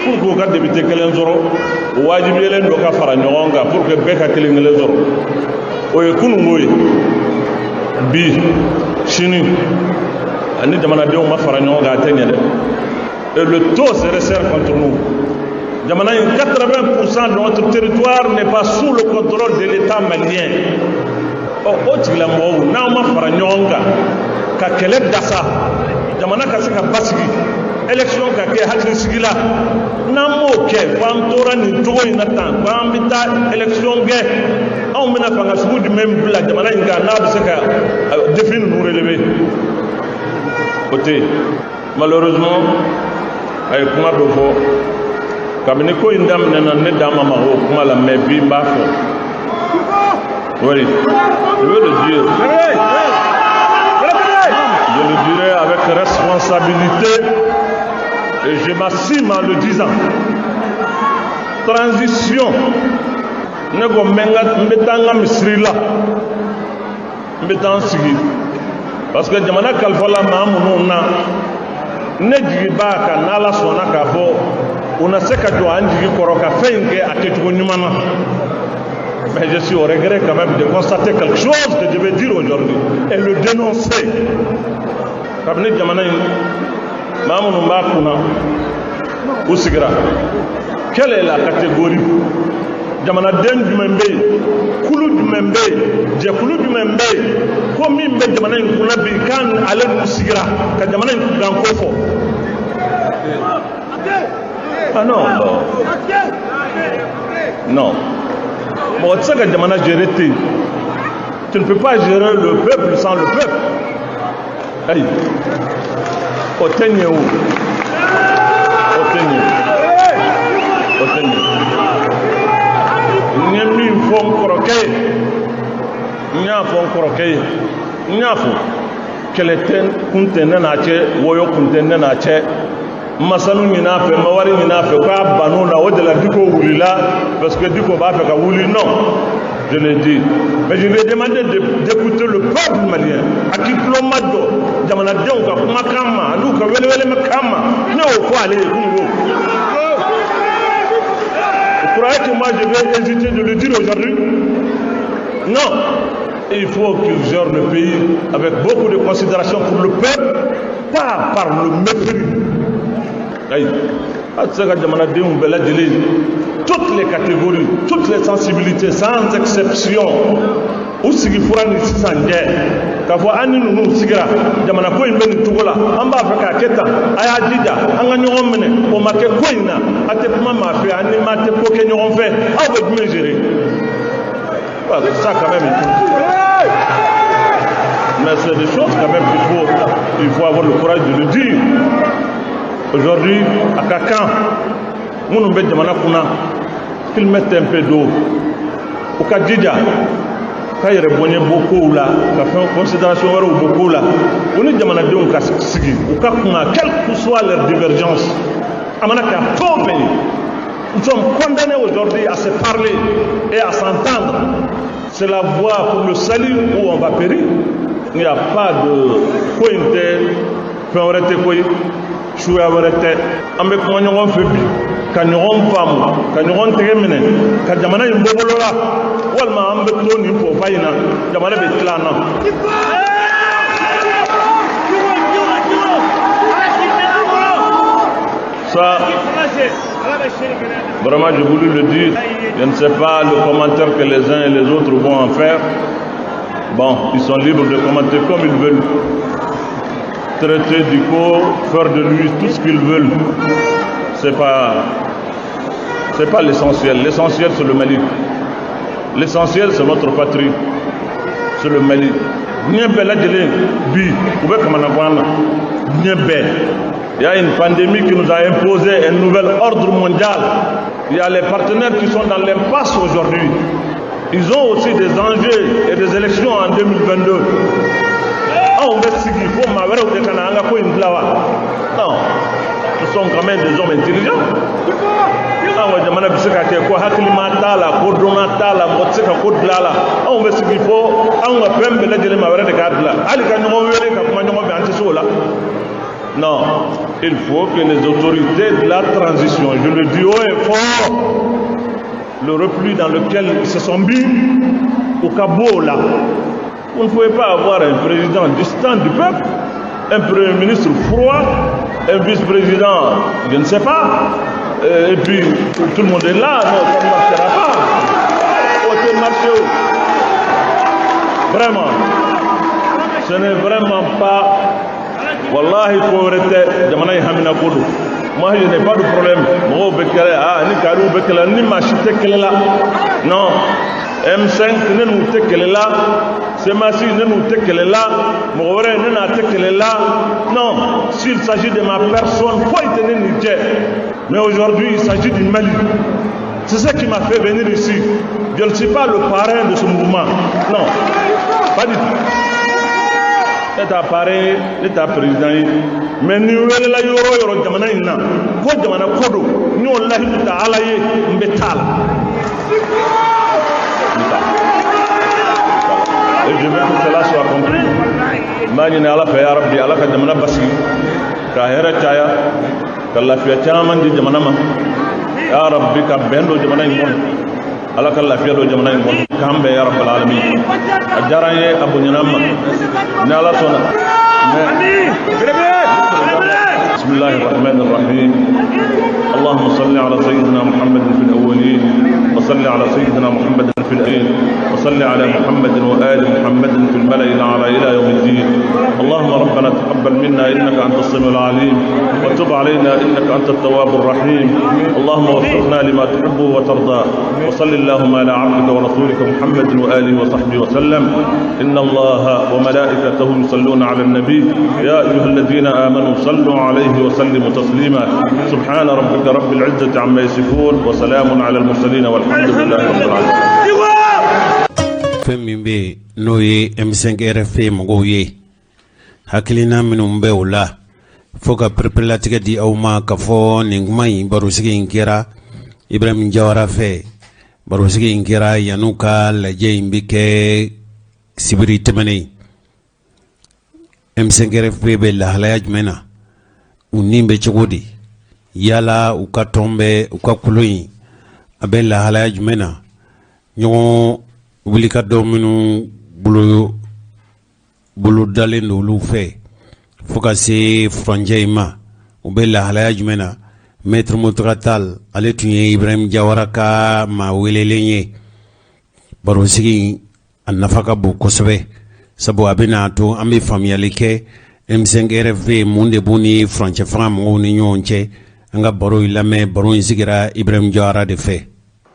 Pour que u ka député kelen sɔrɔ, o wajibiyelen dɔ ka fara ɲɔgɔn kan pour que bɛɛ ka kelen kelen sɔrɔ. O ye kununko ye. Bi sini ani jamanadenw ma fara ɲɔgɔn kan, a tɛ ɲɛ dɛ. Et l'étau se resserre contre nous. Jamana in, 80% de notre territoire n'est pas sous le contrôle de l'État malien. Ɔ, o tigilamɔgɔw, n'aw ma fara ɲɔgɔn kan ka kɛlɛ dasa, jamana ka se ka basigi, élection ka kɛ hakilisigi la, n'an m'o kɛ, fo an tora nin cogo in na tan ko an bɛ taa élection kɛ, anw bɛna fanga sugu jumɛn bila jamana in kan n'a bɛ se ka défi ninnu relever? O tɛ yen. Malheureusement, a ye kuma dɔ fɔ kabini ko in daminɛna, ne da ma maga o kuma la, mais bi n b'a fɔ. Oui, je veux le dire, je le dirai avec responsabilité et je m'assume en le disant. Transition, ne ko n bɛ n ka n bɛ taa n ka misiri la, n bɛ taa n sigi, parce que jamana kalifala maa minnu na, ne jigi b'a kan, n'Ala sɔnna k'a fɔ u na se ka jɔ an jigi kɔrɔ ka fɛn in kɛ a kɛcogo ɲuman na. Mais je suis au regret quand même de constater quelque chose que je vais dire aujourd'hui et le dénoncer. Kabini jamana in maa minnu b'a kunna u sigira, quelle est la catégorie, jamanaden jumɛn bɛ yen, kulu jumɛn bɛ yen, jɛkulu jumɛn bɛ yen ko min bɛ jamana in kunna bi k'an ale n'u sigira ka jamana in kunkan ko fɔ? Ah non, non, mɔgɔ tɛ se ka jamana gérer ten. Tu ne peux pas gérer le peuple sans le peuple. Ayi, o tɛ ɲɛ, o tɛ ɲɛ, o tɛ ɲɛ. N ye min fɔ n kɔrɔkɛ ye, n y'a fɔ n kɔrɔkɛ ye, n y'a fɔ, kɛlɛ tɛ kun tɛ ne n'a cɛ, wɔyɔ kun tɛ ne n'a cɛ. N ma sanu ɲini a fɛ, n ma wari ɲini a fɛ k'a ban'o la. O de la Diko wulila, parce que Diko b'a fɛ ka wuli. Non, je l'ai dit, mais je lui ai demandé d'écouter le peuple malien. A k'i tulo ma jɔ jamanadenw ka kumakan ma an'u ka welewelemakan ma. Ne y'o fɔ ale ye kununko. Vous croyez que moi je vais hésiter de le dire aujourd'hui? Non. Il faut qu'il gère le pays avec beaucoup de considération pour le peuple, pas par le mépris. Ayi, a tɛ se ka jamanadenw bɛɛ lajɛlen, toutes les catégories, toutes les sensibilités, sans exception, u sigi fura ni sisan cɛ k'a fɔ an ni ninnu sigira, jamana ko in bɛ nin cogo la, an b'a fɛ k'a kɛ tan, a y'a jija an ka ɲɔgɔn minɛ. O ma kɛ ko in na. A tɛ kuma maa fɛ, an ni maa tɛ ko kɛ ɲɔgɔn fɛ, aw bɛ jumɛn gérer? Ça quand même, mais c'est des choses quand même qu'il faut avoir le courage de le dire. Aujourd'hui, a ka kan minnu bɛ jamana kunna, qu'ils mettent un peu d'eau, u ka jija ka yɛrɛ bɔɲɛ bɔ kow la, ka fɛn considération wɛrɛw bɔ kow la, u ni jamanadenw ka sigi, u ka kuma, quelle que soit leur divergence. A mana kɛ fɛn o fɛn ye, nous sommes condamnés aujourd'hui à se parler et à s'entendre. C'est la voie pour le salut ou on va périr. Il n'y a pas de ko in tɛ fɛn wɛrɛ tɛ koyi, suya wɛrɛ tɛ. An bɛ kuma ɲɔgɔn fɛ bi ka ɲɔgɔn faamu, ka ɲɔgɔn tɛgɛ minɛ ka jamana in bɔ bolo la, walima an bɛ to nin pɔpa in na, jamana bɛ tila an na. Ça, vraiment, j'ai voulu le dire. Je ne sais pas le commentaire que les uns et les autres vont en faire. Bon, ils sont libres de commenter comme ils veulent. Traiter Dicko, faire de lui tout ce qu'ils veulent, c'est pas l'essentiel. L'essentiel, c'est le Mali. L'essentiel, c'est notre patrie. C'est le Mali. Diɲɛ bɛɛ lajɛlen bi u bɛ kamanagan na, diɲɛ bɛɛ. Il y a une pandémie qui nous a imposé un nouvel ordre mondial. Il y a les partenaires qui sont dans l'impasse aujourd'hui. Ils ont aussi des enjeux et des élections en 2022. Anw bɛ sigi fo maa wɛrɛw de ka na an ka ko in dilan wa? Non, nous sommes quand même des hommes intelligents. An ka jamana bɛ se ka kɛ ko hakilima t'a la, ko dɔnna t'a la, mɔgɔ tɛ se ka ko dilan a la. Anw bɛ sigi fo anw ka fɛn bɛɛ lajɛlen maa wɛrɛ de k'a dilan, hali ka ɲɔgɔn wele ka kuma ɲɔgɔn fɛ, an tɛ se o la. Non, il faut que les autorités de la transition, je le dis haut et fort, le repli dans lequel ils se sont mis, u ka bɔ o la. Vous ne pouvez pas avoir un président distant du peuple, un premier ministre froid, un vice-président, je ne sais pas, et puis tout le monde est là. Non, ça ne marchera pas. O tɛ marcher. Vraiment, ce n'est vraiment pas, wallahi, ko wɛrɛ tɛ, jamana in hamina ko don. Moi, je n'ai pas de problème. Mɔgɔw bɛ kɛlɛ, ah, ni kariw bɛ kɛlɛ, ni maa si tɛ kɛlɛ la. Non, M5 ne n'u tɛ kɛlɛ la, CMAS ne n'u tɛ kɛlɛ la, mɔgɔ wɛrɛ ne n'a tɛ kɛlɛ la. Non, s'il s'agit de ma personne, foyi tɛ ne n'u cɛ. Mais aujourd'hui, il s'agit du Mali. C'est ce qui m'a fait venir ici. Je ne suis pas le parrain de ce mouvement, non, pas du tout. Ne t'a parrain, ne t'a président ye, mais ni welela yɔrɔ o yɔrɔ jamana in na ko jamana ko don, n y'o lahidu ta Ala ye, n bɛ taa la, n bɛ taa. Et je veux que cela soit compris. N b'a ɲini Ala fɛ, ya Rabbi, Ala ka jamana basigi, ka hɛrɛ caya, ka lafiya caman di jamana ma, ya Rabbi, ka bɛn don jamana in kɔnɔ. Ala ka lafiya don jamana in kɔnɔ, k'an bɛn, ya Rabbal alamin. A diyara n ye, a bonyana n ma, ni Ala sɔnna. Mais بسم الله الرحمن الرحيم. اللهم صل على سيدنا محمد في الأولين، وصل على سيدنا محمد في الآخرين، وصل على محمد وآل محمد في الملأ الأعلى إلى يوم الدين. اللهم ربنا تقبل منا إنك أنت السميع العليم، وتب علينا إنك أنت التواب الرحيم. اللهم وفقنا لما تحب وترضى، وصل اللهم على عبدك ورسولك محمد وآله وصحبه وسلم. إن الله وملائكته يصلون على النبي، يا أيها الذين آمنوا صلوا عليه وسلموا تسليما. سبحان ربك رب العزة عما يصفون، وسلام على المرسلين، والحمد لله رب العالمين. Fɛn min bɛ yen, n'o ye M5 RFP mɔgɔw ye, hakilina minnu bɛ o la, fo ka pereperelatigɛ di aw ma ka fɔ nin kuma in, barosigi in kɛra Ibrahim Jawara fɛ. Barosigi in kɛra yan'u ka lajɛ in bɛ kɛ sibiri tɛmɛnen. M5 RFP bɛ lahalaya jumɛn na? U ni bɛ cogo di? Yala u ka tɔn bɛ, u ka kolo in, a bɛ lahalaya jumɛn na? Ɲɔgɔn wulikadɔ minnu bolo bolodalen don olu fɛ fo ka se furancɛ in ma, u bɛ lahalaya jumɛn na? Maître Mountaga Tall, ale tun ye Ibrahim Jawara ka maa welelen ye. Barosigi a nafa ka bon kosɛbɛ, sabu a bɛna to an bɛ faamuyali kɛ M5 RFP, mun de b'u ni furancɛ fanga mɔgɔw ni ɲɔgɔn cɛ. An ka baro in lamɛn. Baro in sigira Ibrahim Jawara de fɛ.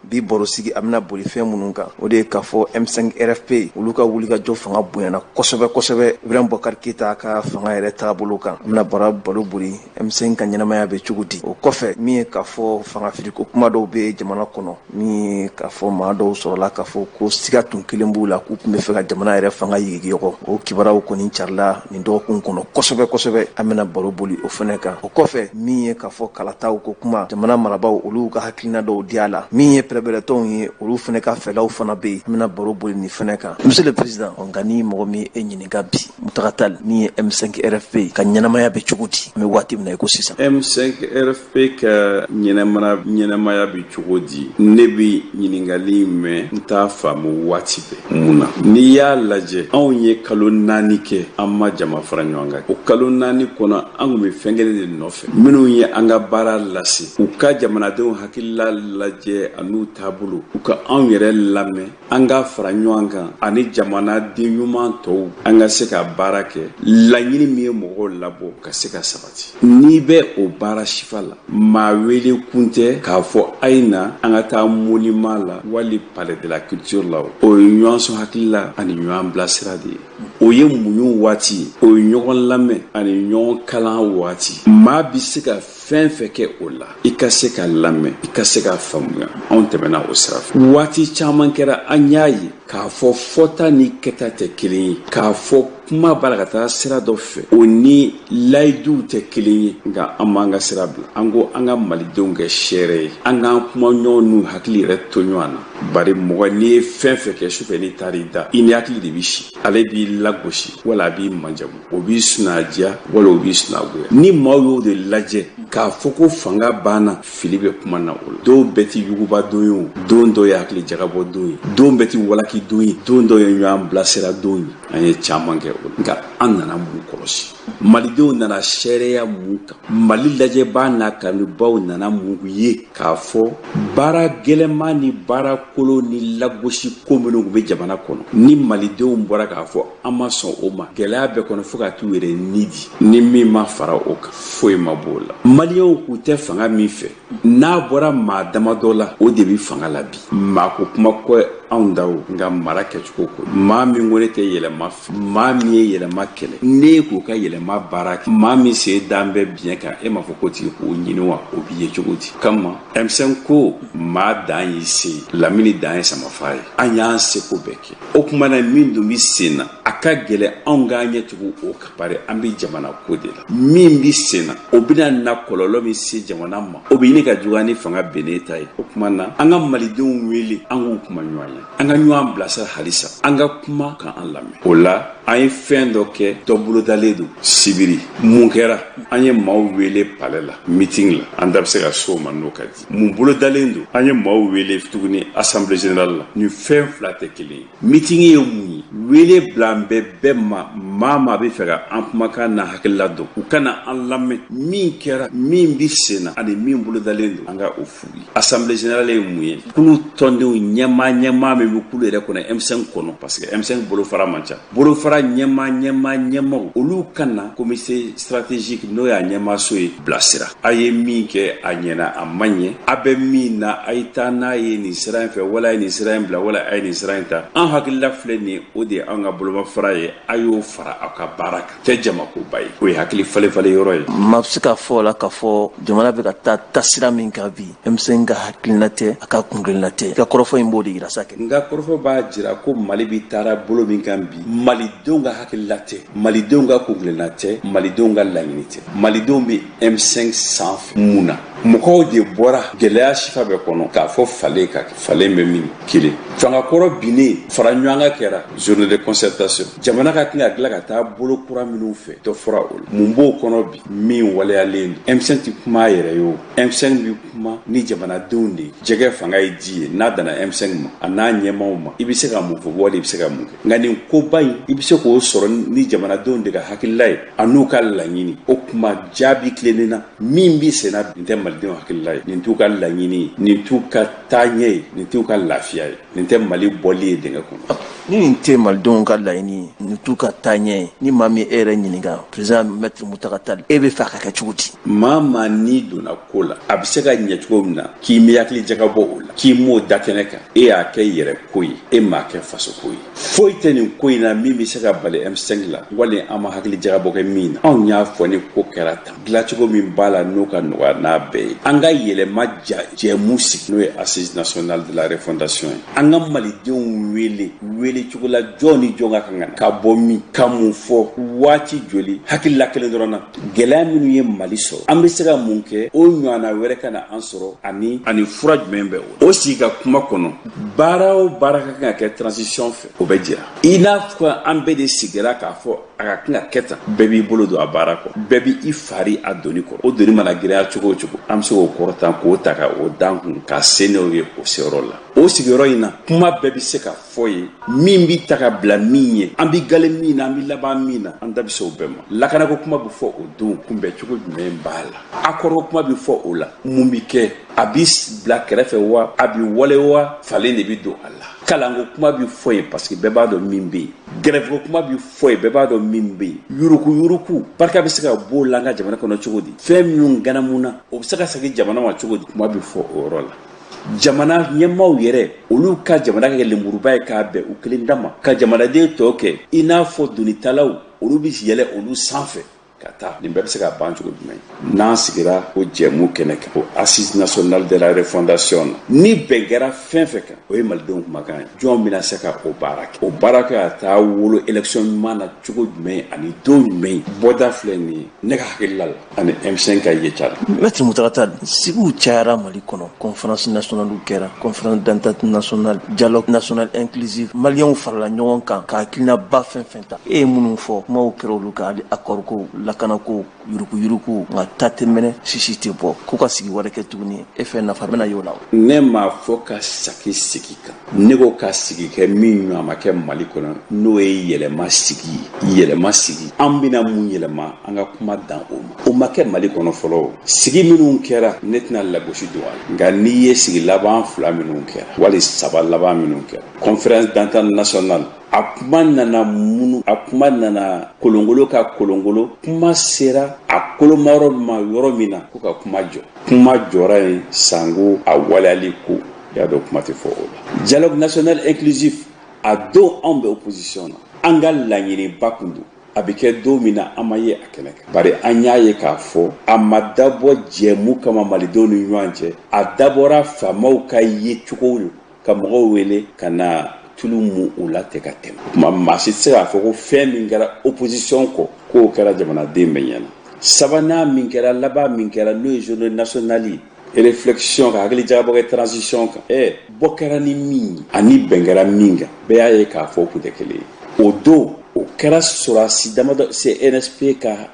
Bi barosigi, a bɛna boli fɛn minnu kan, o de ye k'a fɔ M5 RFP, olu ka wulikajɔ fanga bonyana kosɛbɛ kosɛbɛ Ibrahim Boubacar Keita ka fanga yɛrɛ taabolo kan. An bɛna baro boli M5 ka ɲɛnamaya bɛ cogo di. O kɔfɛ, min ye k'a fɔ fanga firiko kuma dɔw bɛ jamana kɔnɔ, min ye k'a fɔ maa dɔw sɔrɔla k'a fɔ ko siga tun kelen b'u la k'u tun bɛ fɛ ka jamana yɛrɛ fanga yigiyɔgɔ, o kibaruyaw kɔni carila nin dɔgɔkun kɔnɔ kosɛbɛ kosɛbɛ. An bɛna baro boli o fɛnɛ kan. O kɔfɛ, min ye k'a fɔ kalataw ko kuma, jamana marabaaw, olu ka hakilina dɔw di a la, min ye pɛrɛbɛrɛtɔnw ye, olu fɛnɛ ka fɛlaw fana bɛ yen. An bɛna baro boli nin fɛnɛ kan. Monsieur le président, nka ni mɔgɔ min e ɲininka bi, Mountaga Tall, min ye M5 RFP ka ɲɛnamaya bɛ cogo di, an bɛ waati min na i ko sisan? M5 RFP ka ɲɛnamaya bɛ cogo di? Ne bɛ ɲininkali in mɛn, n t'a faamu waati bɛɛ. Mun na? N'i y'a lajɛ, anw ye kalo 4 kɛ, an ma jama fara ɲɔgɔn kan. O kalo 4 kɔnɔ, an kun bɛ fɛn kelen de nɔfɛ: minnu ye an ka baara lase, u ka jamanadenw hakilila lajɛ an'u laɲiniw taabolo, u ka anw yɛrɛ lamɛn, an ka fara ɲɔgɔn kan ani jamanaden ɲuman tɔw, an ka se ka baara kɛ laɲini min ye mɔgɔw labɔ ka se ka sabati. N'i bɛ o baara sifa la, maa wele kun tɛ k'a fɔ a ye na an ka taa monument la wali palais de la culture la. O ye ɲɔgɔn sɔn hakili la ani ɲɔgɔn bilasira de ye. O ye muɲu waati ye, o ye ɲɔgɔn lamɛn ani ɲɔgɔn kalan waati. Maa bɛ se ka fɛn fɛn kɛ o la, i ka se ka lamɛn, i ka se ka faamuya. Anw tɛmɛna o sira fɛ. Waati caman kɛra, an y'a ye k'a fɔ fɔta ni kɛta tɛ kelen ye, k'a fɔ kuma b'a la ka taa sira dɔ fɛ, o ni layiduw tɛ kelen ye. Nka an m'an ka sira bila. An ko an ka malidenw kɛ seere ye, an k'an kuma ɲɔgɔn n'u hakili yɛrɛ to ɲɔgɔn na. Bari mɔgɔ, n'i ye fɛn fɛn kɛ sufɛ, n'i taar'i da, i ni hakili de bɛ si. Ale b'i lagosi wala a b'i manjamu, o b'i sunadiya wala o b'i sunagoya. Ni maaw y'o de lajɛ k'a fɔ ko fanga banna, fili bɛ kuma na o la. Don bɛɛ ti yuguba don ye, o don dɔ ye hakili jagabɔ don ye, don bɛɛ ti walaki don ye, don dɔ ye ɲɔgɔn bilasira don ye. An ye caman kɛ o la. Nka an nana mun kɔlɔsi? Malidenw nana seereya mun kan? Mali lajɛbaa n'a kanubaw nana mun ye? K'a fɔ baara gɛlɛnman ni baara kolon ni lagosi ko minnu tun bɛ jamana kɔnɔ, ni malidenw bɔra k'a fɔ an ma sɔn o ma, gɛlɛya bɛɛ kɔnɔ fo ka t'u yɛrɛ ni di, ni min ma fara o kan, foyi ma b'o la. Maliyɛnw k'u tɛ fanga min fɛ, n'a bɔra maa damadɔ la, o de bɛ fanga la bi. Maa ko kuma kɔ anw da o, nka mara kɛcogo ko, maa min ko ne tɛ yɛlɛma fɛ, maa min ye yɛlɛma kɛlɛ, ne k'o ka yɛlɛma baara kɛ, maa min sen dan bɛ biɲɛ kan, e m'a fɔ ko tigi k'o ɲini wa? O b'i ye cogo di? Kama M5 ko maa dan y'i se, lamini dan ye samafa ye. An y'an seko bɛɛ kɛ. O tuma na, min dun bɛ sen na, a ka gɛlɛn anw k'an ɲɛ tugu o kan, bari an bɛ jamana ko de la. Min bɛ sen na, o bɛna na kɔlɔlɔ min se jamana ma, o bɛ ɲini ka juguya ni fanga bennen ta ye. O tuma na, an ka malidenw wele, an k'u kuma ɲɔgɔn ye, an ka ɲɔgɔn bilasira halisa, an ka kuma ka an lamɛn. O la, an ye fɛn dɔ kɛ, dɔ bolodalen don sibiri. Mun kɛra? An ye maaw wele palais la, meeting la, an da bɛ se ka s'o ma n'o ka di. Mun bolodalen don? An ye maaw wele tuguni assemblée générale la. Nin fɛn fila tɛ kelen ye. Meeting ye mun ye? Wele bila an bɛɛ bɛɛ ma, maa maa bɛ fɛ ka an kumakan n'a hakilila dɔn, u kana an lamɛn. Min kɛra, min bɛ sen na ani min bolodalen don, an ka o f'u ye. Assemblée générale ye mun ye? Kulu tɔndenw ɲɛmaa ɲɛmaa min bɛ kulu yɛrɛ kɔnɔ, M5 kɔnɔ, parce que M5 bolofara man ca, bolofara ɲɛmaa ɲɛmaa ɲɛmaaw, olu ka na comité stratégique, n'o y'a ɲɛmaaso ye, bilasira. A ye min kɛ, a ɲɛna, a ma ɲɛ, a bɛ min na, a ye taa n'a ye nin sira in fɛ, wala a ye nin sira in bila, wala a ye nin sira in ta. An hakilila filɛ nin ye, o de ye an ka bolomafara ye, a y'o fara aw ka baara kan. Tɛ jamakoba ye, o ye hakili falen falen yɔrɔ ye. Maa bɛ se k'a fɔ o la k'a fɔ jamana bɛ ka taa taasira min kan bi, M5 ka hakilina tɛ, a ka kunkilenna tɛ. I ka kɔrɔfɔ in b'o de yira sa kɛ. N ka kɔrɔfɔ b'a jira ko Mali bɛ taara bolo min kan bi, malidenw ka hakilila tɛ, malidenw ka kunkilenna tɛ, malidenw ka laɲini tɛ. Malidenw bɛ M5 sanfɛ mun na? Mɔgɔw de bɔra gɛlɛya sifa bɛɛ kɔnɔ k'a fɔ falen ka kɛ. Falen bɛ min? Kelen, fangakɔrɔ binnen, fara ɲɔgɔn kan kɛra journée de concertation. Jamana ka kan ka dilan ka taa bolo kura minnu fɛ, dɔ fɔra o la. Mun b'o kɔnɔ bi min waleyalen don? M5 tɛ kuma a yɛrɛ ye o, M5 bɛ kuma ni jamanadenw de ye. Jɛgɛ fanga ye ji ye, n'a danna M5 ma, a n'a ɲɛmaaw ma, i bɛ se ka mun fɔ wali i bɛ se ka mun kɛ? Nka nin koba in, i bɛ se k'o sɔrɔ ni jamanadenw de ka hakilila ye a n'u ka laɲini. O kuma jaabi tilennen na, min bɛ senna, nin tɛ malidenw hakilila ye, nin t'u ka laɲini ye, nin t'u ka taaɲɛ ye, nin t'u ka lafiya ye, nin tɛ Mali bɔli ye dingɛ kɔnɔ. Ni nin tɛ malidenw ka laɲini ye, nin t'u ka taaɲɛ ye, ni maa min e yɛrɛ ɲininka, président maître Mountaga Tall, e bɛ fɛ a ka kɛ cogo di? Maa maa n'i donna ko la, a bɛ se ka ɲɛ cogo min na, k'i m'i hakili jagabɔ o la, k'i m'o da kɛnɛ kan, e y'a kɛ yɛrɛ ko ye, e m'a kɛ faso ko ye. Foyi tɛ nin ko in na min bɛ se ka bali M5 la wali an ma hakili jagabɔ kɛ min na. Anw y'a fɔ, ni ko kɛra tan, dilancogo min b'a la, n'o ka nɔgɔya n'a bɛɛ ye, an ka yɛlɛma jɛmu sigi, n'o ye assise nationale de la refondation ye. An ka malidenw wele wele cogo la, jɔn ni jɔn ka kan ka na, ka bɔ min, ka mun fɔ, waati joli, hakilila kelen dɔrɔn na. Gɛlɛya minnu ye Mali sɔrɔ, an bɛ se ka mun kɛ o ɲɔgɔnna wɛrɛ ka na an sɔrɔ, ani fura jumɛn bɛ o sigi ka kuma kɔnɔ. Baara o baara ka kan ka kɛ transition fɛ, o bɛ jira. I n'a fɔ an bɛɛ de sigira k'a fɔ a ka kan ka kɛ tan, bɛɛ b'i bolo don a baara kɔ, bɛɛ b'i fari a doni kɔrɔ. O doni mana girinya cogo o cogo, an An bɛ se k'o kɔrɔta k'o ta ka o d'an kun ka se n'o ye o seyɔrɔ la. O sigiyɔrɔ in na, kuma bɛɛ bɛ se ka fɔ yen, min bɛ ta ka bila min ye, an bɛ gale min na, an bɛ laban min na, an da bɛ se o bɛɛ ma. Lakanako kuma bɛ fɔ o don, kunbɛn cogo jumɛn b'a la? Accord ko kuma bɛ fɔ o la, mun bɛ kɛ? A bɛ bila kɛrɛfɛ wa, a bɛ wale wa, falen de bɛ don a la? Kalanko kuma bɛ fɔ yen, parce que bɛɛ b'a dɔn min bɛ yen. Grève ko kuma bɛ fɔ yen, bɛɛ b'a dɔn min bɛ yen. Yuruku yuruku barika bɛ se ka b'o la an ka jamana kɔnɔ cogo di? Fɛn minnu ganamuna, o bɛ se ka segin jamana ma cogo di? Kuma bɛ fɔ o yɔrɔ la. Jamana ɲɛmaaw yɛrɛ, olu ka jamana kɛ lenburuba ye k'a bɛn u kelen dama ka jamanaden tɔ kɛ i n'a fɔ donitalaw, olu bɛ yɛlɛ olu sanfɛ ka taa. Nin bɛɛ bɛ se ka ban cogo jumɛn n'an sigira o jɛmu kɛnɛ kan, o assise nationale de la refondation na? Ni bɛn kɛra fɛn fɛn kan, o ye malidenw kumakan ye. Jɔn bɛna se ka o baara kɛ? O baara kɛ a taa wolo élection ɲuman na cogo jumɛn ani don jumɛn? Bɔda filɛ nin ye, ne ka hakilila la, ani M5 ka ye ca la. Maître Mountaga Tall, sigiw cayara Mali kɔnɔ, conférence nationale kɛra, conférence d'entente nationale, dialogue national inclusif, maliyɛnw farala ɲɔgɔn kan ka hakilinaba fɛn fɛn ta. E ye minnu fɔ, kumaw kɛra olu kan, hali accord ko, lakanako, yuruguyurugu, nka ta tɛ mɛnɛ, sisi tɛ bɔ. K'u ka sigi wɛrɛ kɛ tuguni, e fɛ nafa bɛna y'o la wa? Ne m'a fɔ ka saki sigi kan, ne ko ka sigi kɛ min ɲɔgɔn ma kɛ Mali kɔnɔ, n'o ye yɛlɛma sigi ye. Yɛlɛma sigi, an bɛna mun yɛlɛma? An ka kuma dan o ma. O ma kɛ Mali kɔnɔ fɔlɔ. Sigi minnu kɛra, ne tɛna lagosi don a la, nka n'i ye sigi laban fila minnu kɛra, wali saba laban minnu kɛra, conférence d'entente nationale, a kuma nana munu, a kuma nana kolongolo ka kolongolo, kuma sera a kolomayɔrɔ ma yɔrɔ min na ko ka kuma jɔ, kuma jɔra yen sango a waleyali ko y'a dɔn kuma tɛ fɔ o la. Dialogue national inclusif, a don anw bɛ opposition na, an ka laɲiniba kun don. A bɛ kɛ don min na, an ma ye a kɛnɛ kan, bari an y'a ye k'a fɔ a ma dabɔ jɛmu kama malidenw ni ɲɔgɔn cɛ, a dabɔra faamaw ka ye cogo ka mɔgɔw wele ka na tulu mu u la tɛ ka tɛmɛ. Kuma maa si tɛ se k'a fɔ ko fɛn min kɛra opposition kɔ, k'o kɛra jamanaden bɛɛ ɲɛna. Sabanan min kɛra, laban min kɛra, n'o ye journée nationale ye, réflexion, ka hakili jagabɔ kɛ transition kan, bɔ kɛra ni min ye ani bɛn kɛra min kan, bɛɛ y'a ye k'a fɔ o kun tɛ kelen ye. O don, o kɛra sɔrɔdasi damadɔ CNSP ka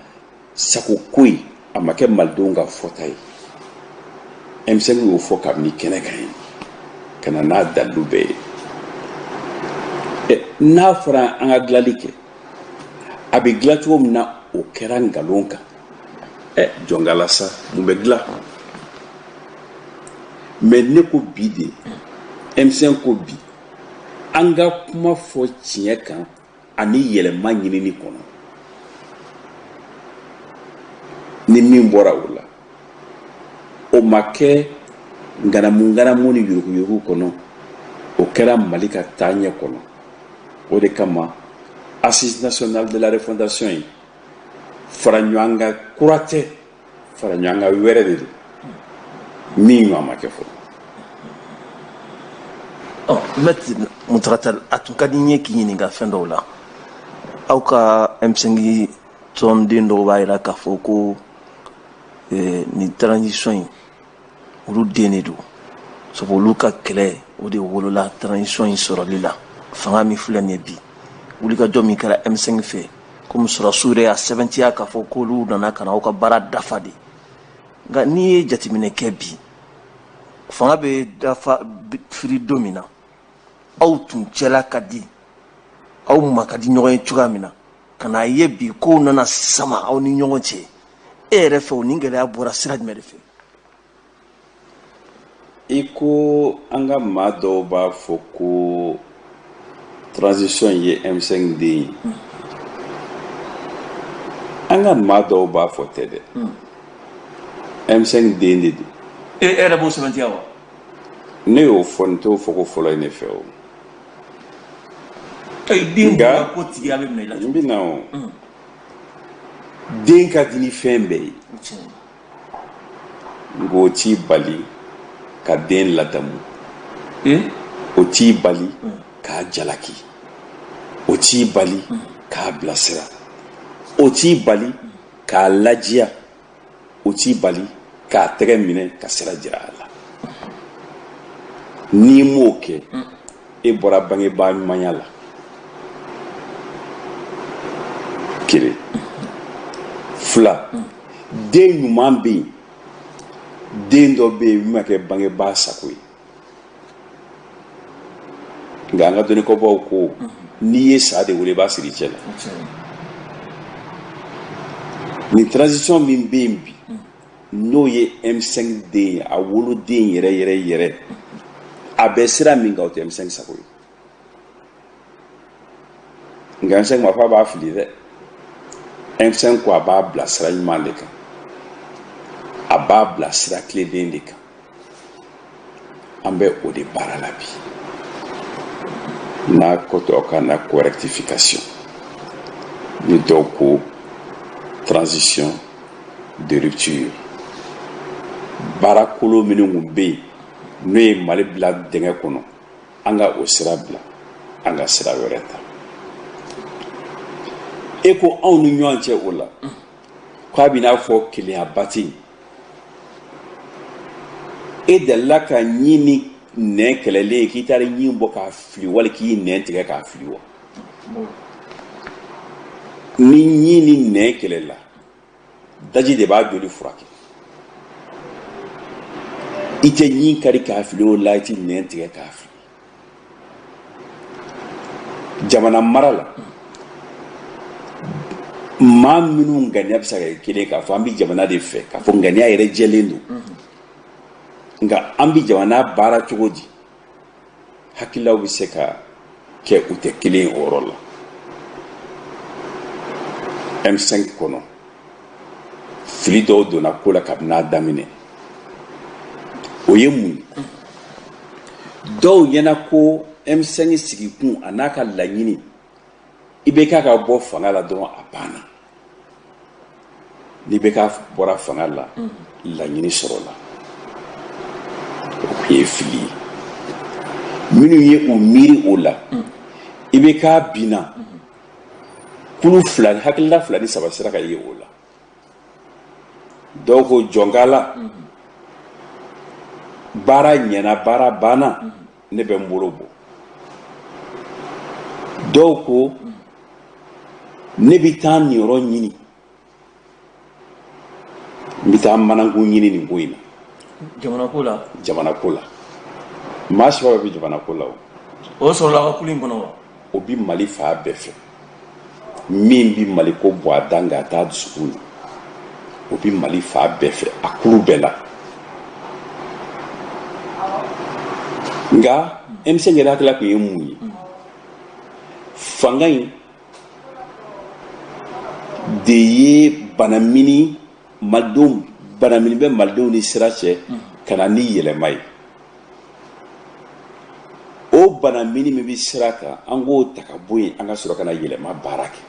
sagoko ye, a ma kɛ malidenw ka fɔta ye. M5 y'o fɔ kabini kɛnɛ kan ye ka na n'a dalilu bɛɛ ye. N'a fɔra an ka dilanli kɛ, a bɛ dilan cogo min na, o kɛra nkalon kan. Jɔnkala sa, mun bɛ dilan? Mais ne ko bi de, M5 ko bi, an ka kuma fɔ tiɲɛ kan ani yɛlɛma ɲinini kɔnɔ. Ni min bɔra o la, o ma kɛ ŋanamu ŋanamu ni yuruguyurugu kɔnɔ, o kɛra Mali ka taaɲɛ kɔnɔ. O de kama assise nationale de la refondation ye fara ɲɔgɔn kan kura tɛ, fara ɲɔgɔn kan wɛrɛ de don min ɲɔgɔn ma kɛ fɔlɔ. Maître Mountaga Tall, a tun ka di n ye k'i ɲininka fɛn dɔw la. Aw ka M5 tɔnden dɔw b'a jira k'a fɔ ko nin transition in, olu den de don, sabu olu ka kɛlɛ o de wolola transition in sɔrɔli la. Fanga min filɛ nin ye bi, wulikajɔ min kɛra M5 fɛ, komi sɔrɔdasiw yɛrɛ y'a sɛbɛntiya k'a fɔ k'olu nana ka na aw ka baara dafa de. Nka n'i ye jateminɛ kɛ bi, fanga bɛ dafa firi don min na, aw tun cɛla ka di, aw ma ka di ɲɔgɔn ye cogoya min na, ka n'a ye bi kow nana sama aw ni ɲɔgɔn cɛ, e yɛrɛ fɛ, o ni gɛlɛya bɔra sira jumɛn de fɛ? I ko an ka maa dɔw b'a fɔ ko transition ye M5 den ye, an ka maa dɔw b'a fɔ tɛ dɛ, M5 den de don. E yɛrɛ b'o sɛbɛntiya wa? Ne y'o fɔ, n t'o fɔ ko fɔlɔ ye ne fɛ o. Den bonya ko tigiya bɛ minɛ i la. N bɛ na o. Den ka di ni fɛn bɛɛ ye, nka o t'i bali ka den ladamu, o t'i bali k'a jalaki, o t'i bali k'a bilasira, o t'i bali k'a lajiya, o t'i bali k'a tɛgɛ minɛ ka sira jira a la. N'i m'o kɛ, e bɔra bangebaa ɲumanya la. Kelen, fila, den ɲuman bɛ yen, Den dɔ bɛ yen min ma kɛ bangebaa sago ye, nka an ka dɔnnikɛbaw ko n'i ye sa de wele, i b'a siri cɛ la. Nin transition min bɛ yen bi, n'o ye M5 den ye, a woloden yɛrɛ yɛrɛ yɛrɛ, a bɛ sira min kan, o tɛ M5 sago ye. Nka M5 ma fɔ a b'a fili dɛ. M5 ko a b'a bila sira ɲuman de kan, a b'a bila sira tilennen de kan. An bɛ o de baara la bi, n'a ko tubabukan na ko rectification, ni dɔw ko transition de rupture. Baara kolon minnu tun bɛ yen, n'o ye Mali bila dingɛ kɔnɔ, an ka o sira bila, an ka sira wɛrɛ ta. E ko anw ni ɲɔgɔn cɛ o la, k'a bɛ n'a fɔ kelenyaba tɛ yen. E delila ka ɲin ni nɛn kɛlɛlen ye k'i taara ɲin bɔ k'a fili, wali k'i nɛn tigɛ k'a fili wa? Ni ɲin ni nɛn kɛlɛla, daji de b'a joli furakɛ. I tɛ ɲin kari k'a fili o la, i tɛ nɛn tigɛ k'a fili. Jamana mara la, maa minnu ŋaniya bɛ se ka kɛ kelen, k'a fɔ an bɛ jamana de fɛ, k'a fɔ ŋaniya yɛrɛ jɛlen don, nka an bɛ jamana baara cogo di, hakililaw bɛ se ka kɛ u tɛ kelen ye o yɔrɔ la. M5 kɔnɔ, fili dɔw donna ko la kabini a daminɛ. O ye mun ye? Dɔw ɲɛna ko M5 sigikun a n'a ka laɲini, IBK ka bɔ fanga la dɔrɔn, a banna. Ni IBK bɔra fanga la, laɲini sɔrɔla. O tun ye fili ye. Minnu ye u miiri o la, IBK binna, kulu fila, hakilila fila ni saba sera ka ye o la. Dɔw ko jɔnkala, baara ɲɛna, baara banna, ne bɛ n bolo bɔ. Dɔw ko ne bɛ taa niyɔrɔ ɲini, n bɛ taa manankun ɲini nin ko in na. Jamana ko la. Jamana ko la, maa saba bɛ jamana ko la. O o sɔrɔla a ka kulu in kɔnɔ wa? O bɛ Mali fan bɛɛ fɛ. Min bɛ Mali ko bɔ a da, nka a t'a dusukun na, o bɛ Mali fan bɛɛ fɛ, a kulu bɛɛ la. Nka M5 yɛrɛ hakilila tun ye mun ye? Fanga in de ye banamini malidenw, banamini bɛ malidenw ni sira cɛ ka na ni yɛlɛma ye. O banamini min bɛ sira kan, an k'o ta ka bɔ yen, an ka sɔrɔ ka na yɛlɛma baara kɛ.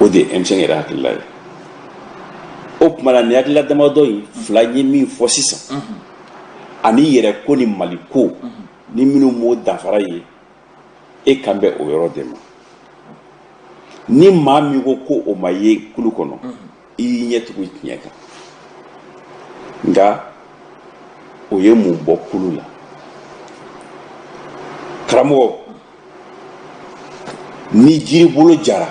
O de ye M5 yɛrɛ hakilila ye. O tuma na, nin hakilila damadɔ in fila ye min fɔ sisan, ani yɛrɛ ko ni Mali ko, ni minnu m'o danfara ye, e kan bɛ o yɔrɔ de ma. Ni maa min ko ko o ma ye kulu kɔnɔ, i y'i ɲɛ tugu tiɲɛ kan. Nka o ye mun bɔ kulu la? Karamɔgɔ, ni jiri bolo jara,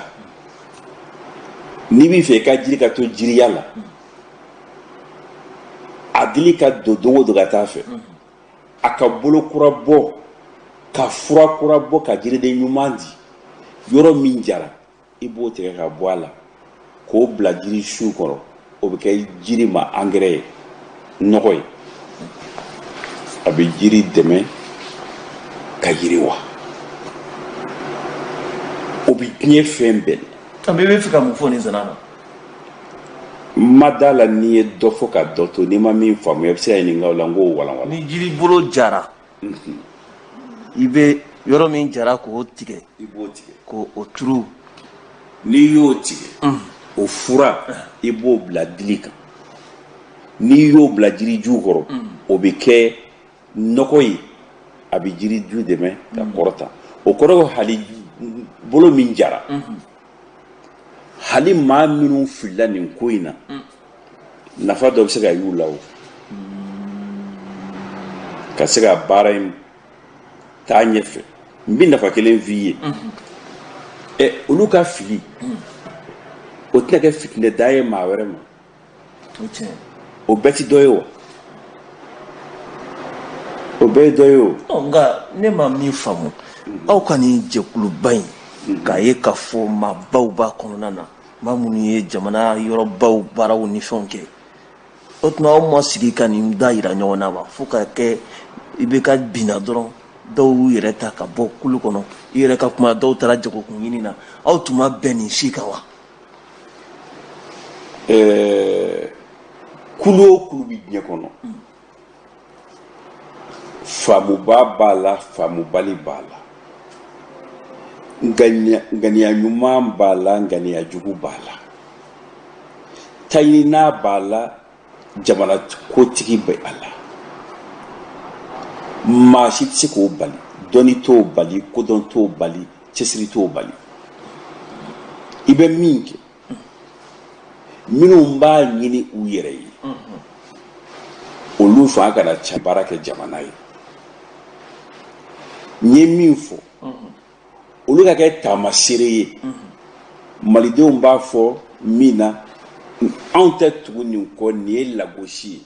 n'i b'i fɛ i ka jiri ka to jiriya la, a dili ka don don o don ka taa fɛ, a ka bolo kura bɔ, ka fura kura bɔ, ka jiriden ɲuman di, yɔrɔ min jara, i b'o tigɛ ka bɔ a la k'o bila jiri su kɔrɔ. O bɛ kɛ jiri ma angɛrɛ ye, nɔgɔ ye, a bɛ jiri dɛmɛ ka yiriwa. O bɛ diɲɛ fɛn bɛɛ la. An bɛɛ bɛ fɛ ka mun fɔ nin zana na? N ma da la n'i ye dɔ fɔ ka dɔ to, n'i ma min faamuya, i bɛ se ka ɲininka o la, n k'o walanwalan. Ni jiri bolo jara, i bɛ yɔrɔ min jara k'o tigɛ. I b'o tigɛ. K'o turu. N'i y'o tigɛ, o fura, i b'o bila dili kan. N'i y'o bila jiriju kɔrɔ, o bɛ kɛ nɔgɔ ye, a bɛ jiriju dɛmɛ ka kɔrɔta. O kɔrɔ ko hali bolo min jara, hali maa minnu filila nin ko in na, nafa dɔ bɛ se ka y'u la, o ka se ka baara in taa ɲɛfɛ. N bɛ nafa kelen f'i ye. Ɛ, olu ka fili, o tɛna kɛ fitinɛ da ye maa wɛrɛ ma. O bɛɛ ti dɔ ye wa? O bɛɛ ye dɔ ye o. Nka ne ma min faamu, aw ka nin jɛkuluba in, k'a ye k'a fɔ maabaw b'a kɔnɔna na, maa minnu ye jamana yɔrɔbaw baaraw ni fɛnw kɛ, o tuma aw ma sigi ka nin da yira ɲɔgɔn na wa? Fo ka kɛ i bɛ ka binna dɔrɔn, dɔw y'u yɛrɛ ta ka bɔ kulu kɔnɔ. I yɛrɛ ka kuma, dɔw taara jagokun ɲini na. Aw tun ma bɛn nin si kan wa? Kulu o kulu bɛ diɲɛ kɔnɔ, faamuba b'a la, faamubali b'a la, ŋaniya ɲuman b'a la, ŋaniya jugu b'a la, taɲinina b'a la, jamana kotigi bɛ a la. Maa si tɛ se k'o bali. Dɔnni t'o bali, kodɔn t'o bali, cɛsiri t'o bali. I bɛ min kɛ, minnu b'a ɲini u yɛrɛ ye, olu fanga kana ca baara kɛ jamana ye. N ye min fɔ, olu ka kɛ taamaseere ye. Malidenw b'a fɔ min na, anw tɛ tugu nin kɔ, nin ye lagosi ye,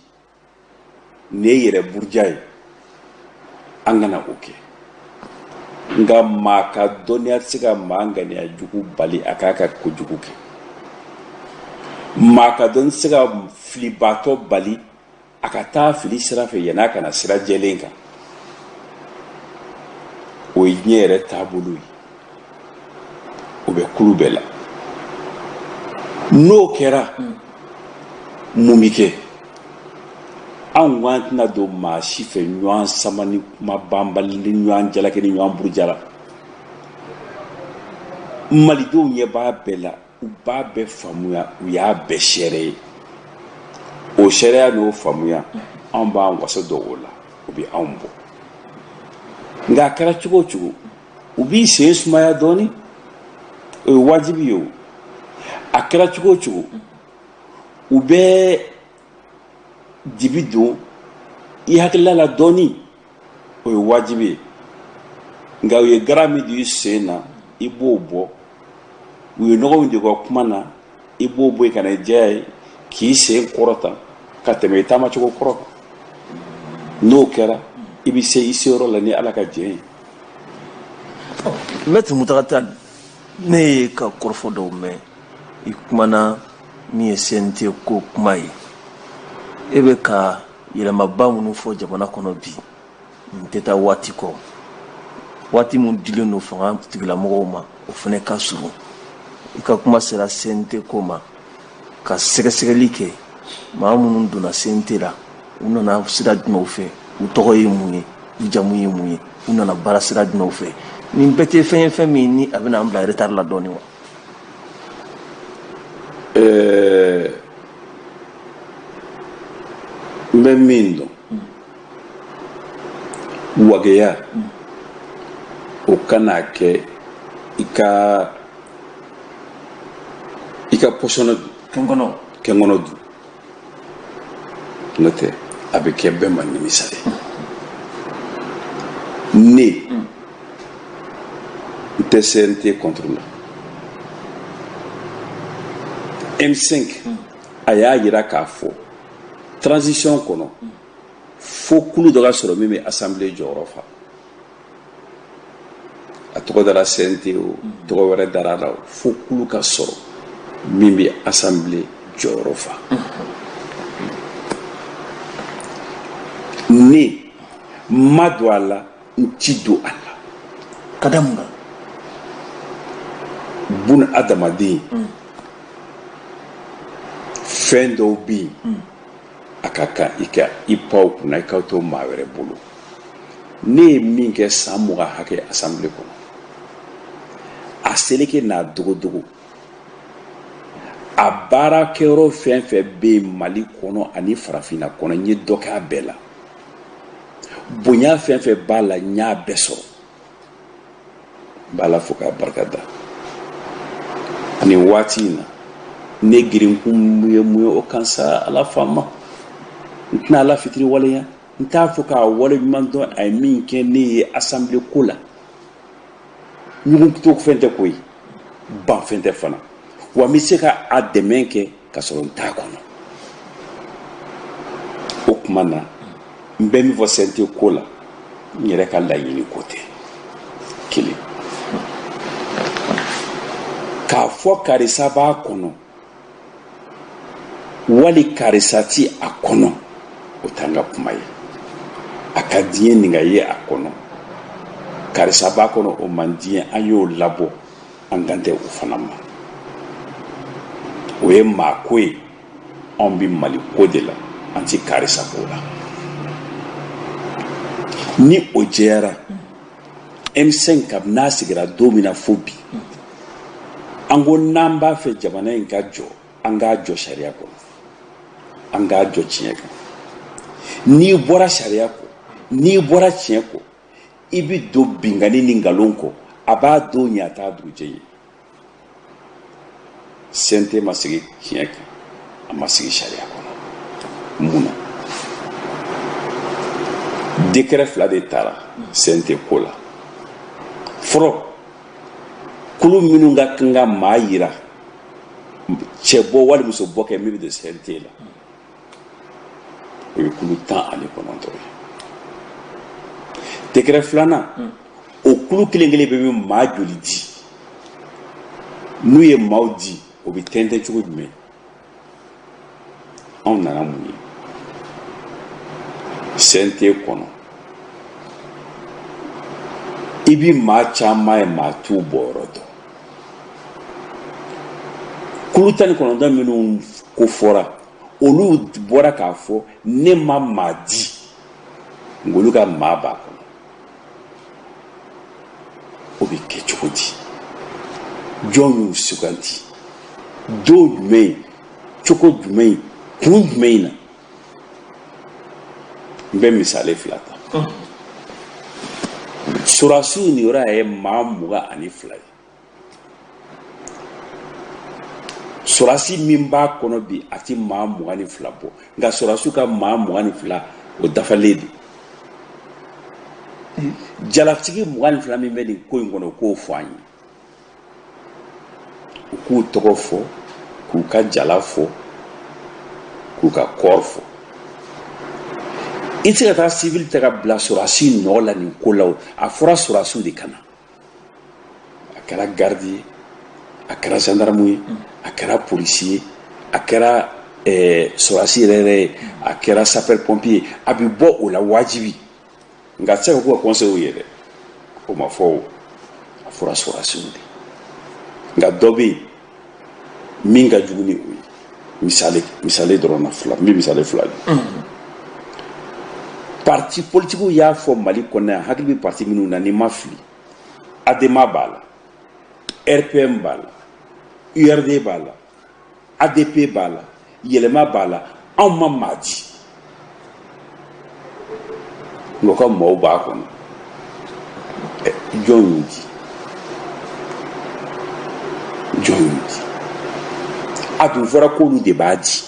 nin ye yɛrɛ buruja ye, an kana o kɛ. Nka maa ka dɔnniya tɛ se ka maa ŋaniya jugu bali a k'a ka kojugu kɛ. Maa ka dɔnni tɛ se ka filibaatɔ bali a ka taa fili sira fɛ yann'a ka na sira jɛlen kan. O ye diɲɛ yɛrɛ taabolo ye, o bɛ kulu bɛɛ la. N'o kɛra, mun bɛ kɛ? Anw ko an tɛna don maa si fɛ ɲɔgɔn sama ni kuma banbali ni ɲɔgɔn jalaki ni ɲɔgɔn burujara. Malidenw ɲɛ b'a bɛɛ la, u b'a bɛɛ faamuya, u y'a bɛɛ seere ye. O seereya n'o faamuya, anw b'an wasa don o la, o bɛ anw bɔ. Nka a kɛra cogo o cogo, u b'i sen sumaya dɔɔni, o ye wajibi ye. O a kɛra cogo o cogo, u bɛ dibi don i hakilila la dɔɔni, o ye wajibi ye. Nka u ye gara min don i sen na, i b'o bɔ. U ye nɔgɔ min don i ka kuma na, i b'o bɔ yen ka na i jɛya ye, k'i sen kɔrɔta ka tɛmɛ i taamacogo kɔrɔ kan. N'o kɛra, i bɛ se i seyɔrɔ la ni Ala ka jɛn ye. Maître Mountaga Tall, ne ye ka kɔrɔfɔ dɔw mɛn. I kumana min ye CNT ko kuma ye, e bɛ ka yɛlɛmaba minnu fɔ jamana kɔnɔ bi, nin tɛ taa waati kɔ. Waati min dilen don fanga tigilamɔgɔw ma, o fana ka surun. I ka kuma sera CNT ko ma, ka sɛgɛsɛgɛli kɛ, maa minnu donna CNT la, u nana sira jumɛnw fɛ, u tɔgɔ ye mun ye, u jamu ye mun ye, u nana baara sira jumɛnw fɛ. Nin bɛɛ tɛ fɛn ye, fɛn min ni a bɛna an bila retard la dɔɔnin wa? N bɛ min dɔn, wageya o kana kɛ i ka i ka pɔsɔnɛ dun. Kɛnkɔnɔ. Kɛnkɔnɔ dun, n'o tɛ a bɛ kɛ bɛɛ ma nimisa ye. Ne n tɛ CNT contre la. M5 a y'a yira k'a fɔ transition kɔnɔ, fo kulu dɔ ka sɔrɔ min bɛ assemblée jɔyɔrɔ fa. A tɔgɔ dara CNT o, tɔgɔ wɛrɛ dara a la o, fo kulu ka sɔrɔ min bɛ assemblée jɔyɔrɔ fa. Ne ma don a la, n ti don a la. Ka da mun kan? Buna adamaden, fɛn dɔw bɛ yen, a ka kan i ka i pan o kunna, i ka to maa wɛrɛ bolo. Ne ye min kɛ san 20 hakɛ assemblée kɔnɔ, a seleke n'a dogodogo, a baarakɛyɔrɔ fɛn fɛn bɛ yen Mali kɔnɔ ani farafinna kɔnɔ, n ye dɔ kɛ a bɛɛ la. Bonya fɛn fɛn b'a la, n y'a bɛɛ sɔrɔ. N b'Ala fo k'a barika da. Nin waati in na, ne girinkun ye mun ye o kan sa? Ala faama, n tɛna Ala fitiri waleya, n t'a fɔ k'a wale ɲuman dɔn a ye min kɛ ne ye assemblée ko la. Ɲugun to fɛn tɛ koyi, ban fɛn tɛ fana. Wa n bɛ se ka a dɛmɛ kɛ ka sɔrɔ n t'a kɔnɔ. kuma na, n bɛ min fɔ CNT ko la, n yɛrɛ ka laɲini ko tɛ. Kelen, k'a fɔ karisa b'a kɔnɔ wali karisa ti a kɔnɔ, o t'an ka kuma ye. A ka di n ye nin ka ye a kɔnɔ, karisa b'a kɔnɔ, o man di n ye, an y'o labɔ, an kan tɛ o fana ma. O ye maa ko ye. Anw bɛ Mali ko de la, an ti karisa ko la. Ni o jɛyara, M5 kabini n'a sigira don min na fo bi, an ko n'an b'a fɛ jamana in ka jɔ, an k'a jɔ sariya kɔnɔ, an k'a jɔ tiɲɛ kan. N'i bɔra sariya kɔ, n'i bɔra tiɲɛ kɔ, i bɛ don binkanni ni nkalon kɔ. A b'a don ɲɛ, a t'a dugujɛ ɲɛ. CNT ma sigi tiɲɛ kan, a ma sigi sariya kɔnɔ. Mun na? Décret fila de tara CNT ko la. Fɔlɔ, kulu minnu ka kan ka maa yira, cɛ bɔ wali muso bɔ kɛ min bɛ don CNT la, o ye kulu 19 ye. Décret filanan, o kulu kelen kelen bɛɛ bɛ maa joli di? N'u ye maaw di, o bɛ tɛntɛn cogo jumɛn? Anw nana mun ye CNT kɔnɔ? I bi maa caman ye, maa t'u bɔyɔrɔ dɔn. Kulu 19 minnu ko fɔra, olu bɔra k'a fɔ ne ma maa di, nka olu ka maa b'a kɔnɔ. O bɛ kɛ cogo di? Jɔn y'u suganti? Don jumɛn, cogo jumɛn, kun jumɛn na? N bɛ misali fila ta. Sɔrɔdasiw niyɔrɔ ye maa 22 ye. Sɔrɔdasi min b'a kɔnɔ bi, a ti maa 22 bɔ, nka sɔrɔdasiw ka maa 22, o dafalen don. Jalatigi 22 min bɛ nin ko in kɔnɔ, o k'o fɔ an ye, u k'u tɔgɔ fɔ, k'u ka jala fɔ, k'u ka kɔɔri fɔ. I tɛ se ka taa sivili ta ka bila sɔrɔdasi nɔ la nin ko la. O a fɔra sɔrɔdasiw de ka na. A kɛra garidi ye, a kɛra gendarme ye, a kɛra polisi ye, a kɛra sɔrɔdasi yɛrɛ yɛrɛ ye, a kɛra sapeur pompier ye, a bɛ bɔ o la wajibi. Nka a tɛ se ka k'u ka conseil ye dɛ, o ma fɔ. O a fɔra sɔrɔdasiw de. Nka dɔ bɛ yen min ka jugu ni o ye. Misali, misali dɔrɔn na fila, n bɛ misali fila di. Parti politikiw y'a fɔ Mali kɔnɔ yan, hakili bɛ parti minnu na, ni ma fili, ADEMA b'a la, RPM b'a la, URD b'a la, ADP b'a la, Yɛlɛma b'a la. Anw ma maa di, nka u ka maaw b'a kɔnɔ. Jɔn y'u di? Jɔn y'u di? A dun fɔra k'olu de b'a di.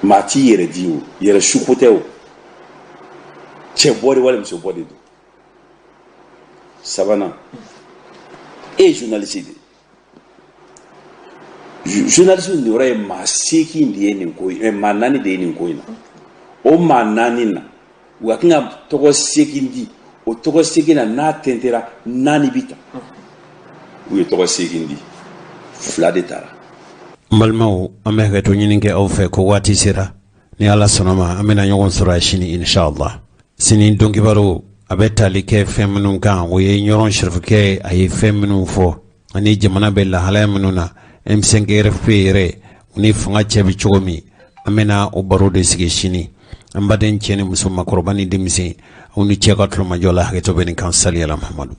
Maa t'i yɛrɛ di, o yɛrɛ suko tɛ. O cɛ bɔ de wali muso bɔ de don. Sabanan, e ye journaliste de ye. Journaliste niyɔrɔ ye maa seegin de ye nin ko in, maa naani de ye nin ko in na. O maa naani na, u ka kan ka tɔgɔ seegin di. O tɔgɔ seegin na, n'a tɛntɛra, naani bi ta. U ye tɔgɔ seegin di, fila de tara. N balimaw, an bɛ hakɛto ɲini kɛ aw fɛ ko waati sera. Ni Ala sɔnna ma, an bɛna ɲɔgɔn sɔrɔ sini, inshallah. Sini donkibaru a bɛ tali kɛ fɛn minnu kan, o ye Ɲɔrɔn sirifukɛ, a ye fɛn minnu fɔ ani jamana bɛ lahalaya minnu na, M5 RFP yɛrɛ u ni fanga cɛ bɛ cogo min, an bɛna o baro de sigi sini. An baden cɛ ni muso, makɔrɔba ni denmisɛn, aw ni cɛ ka tulomajɔ la. Hakɛto bɛ nin kan. Sali ala Muhamadu.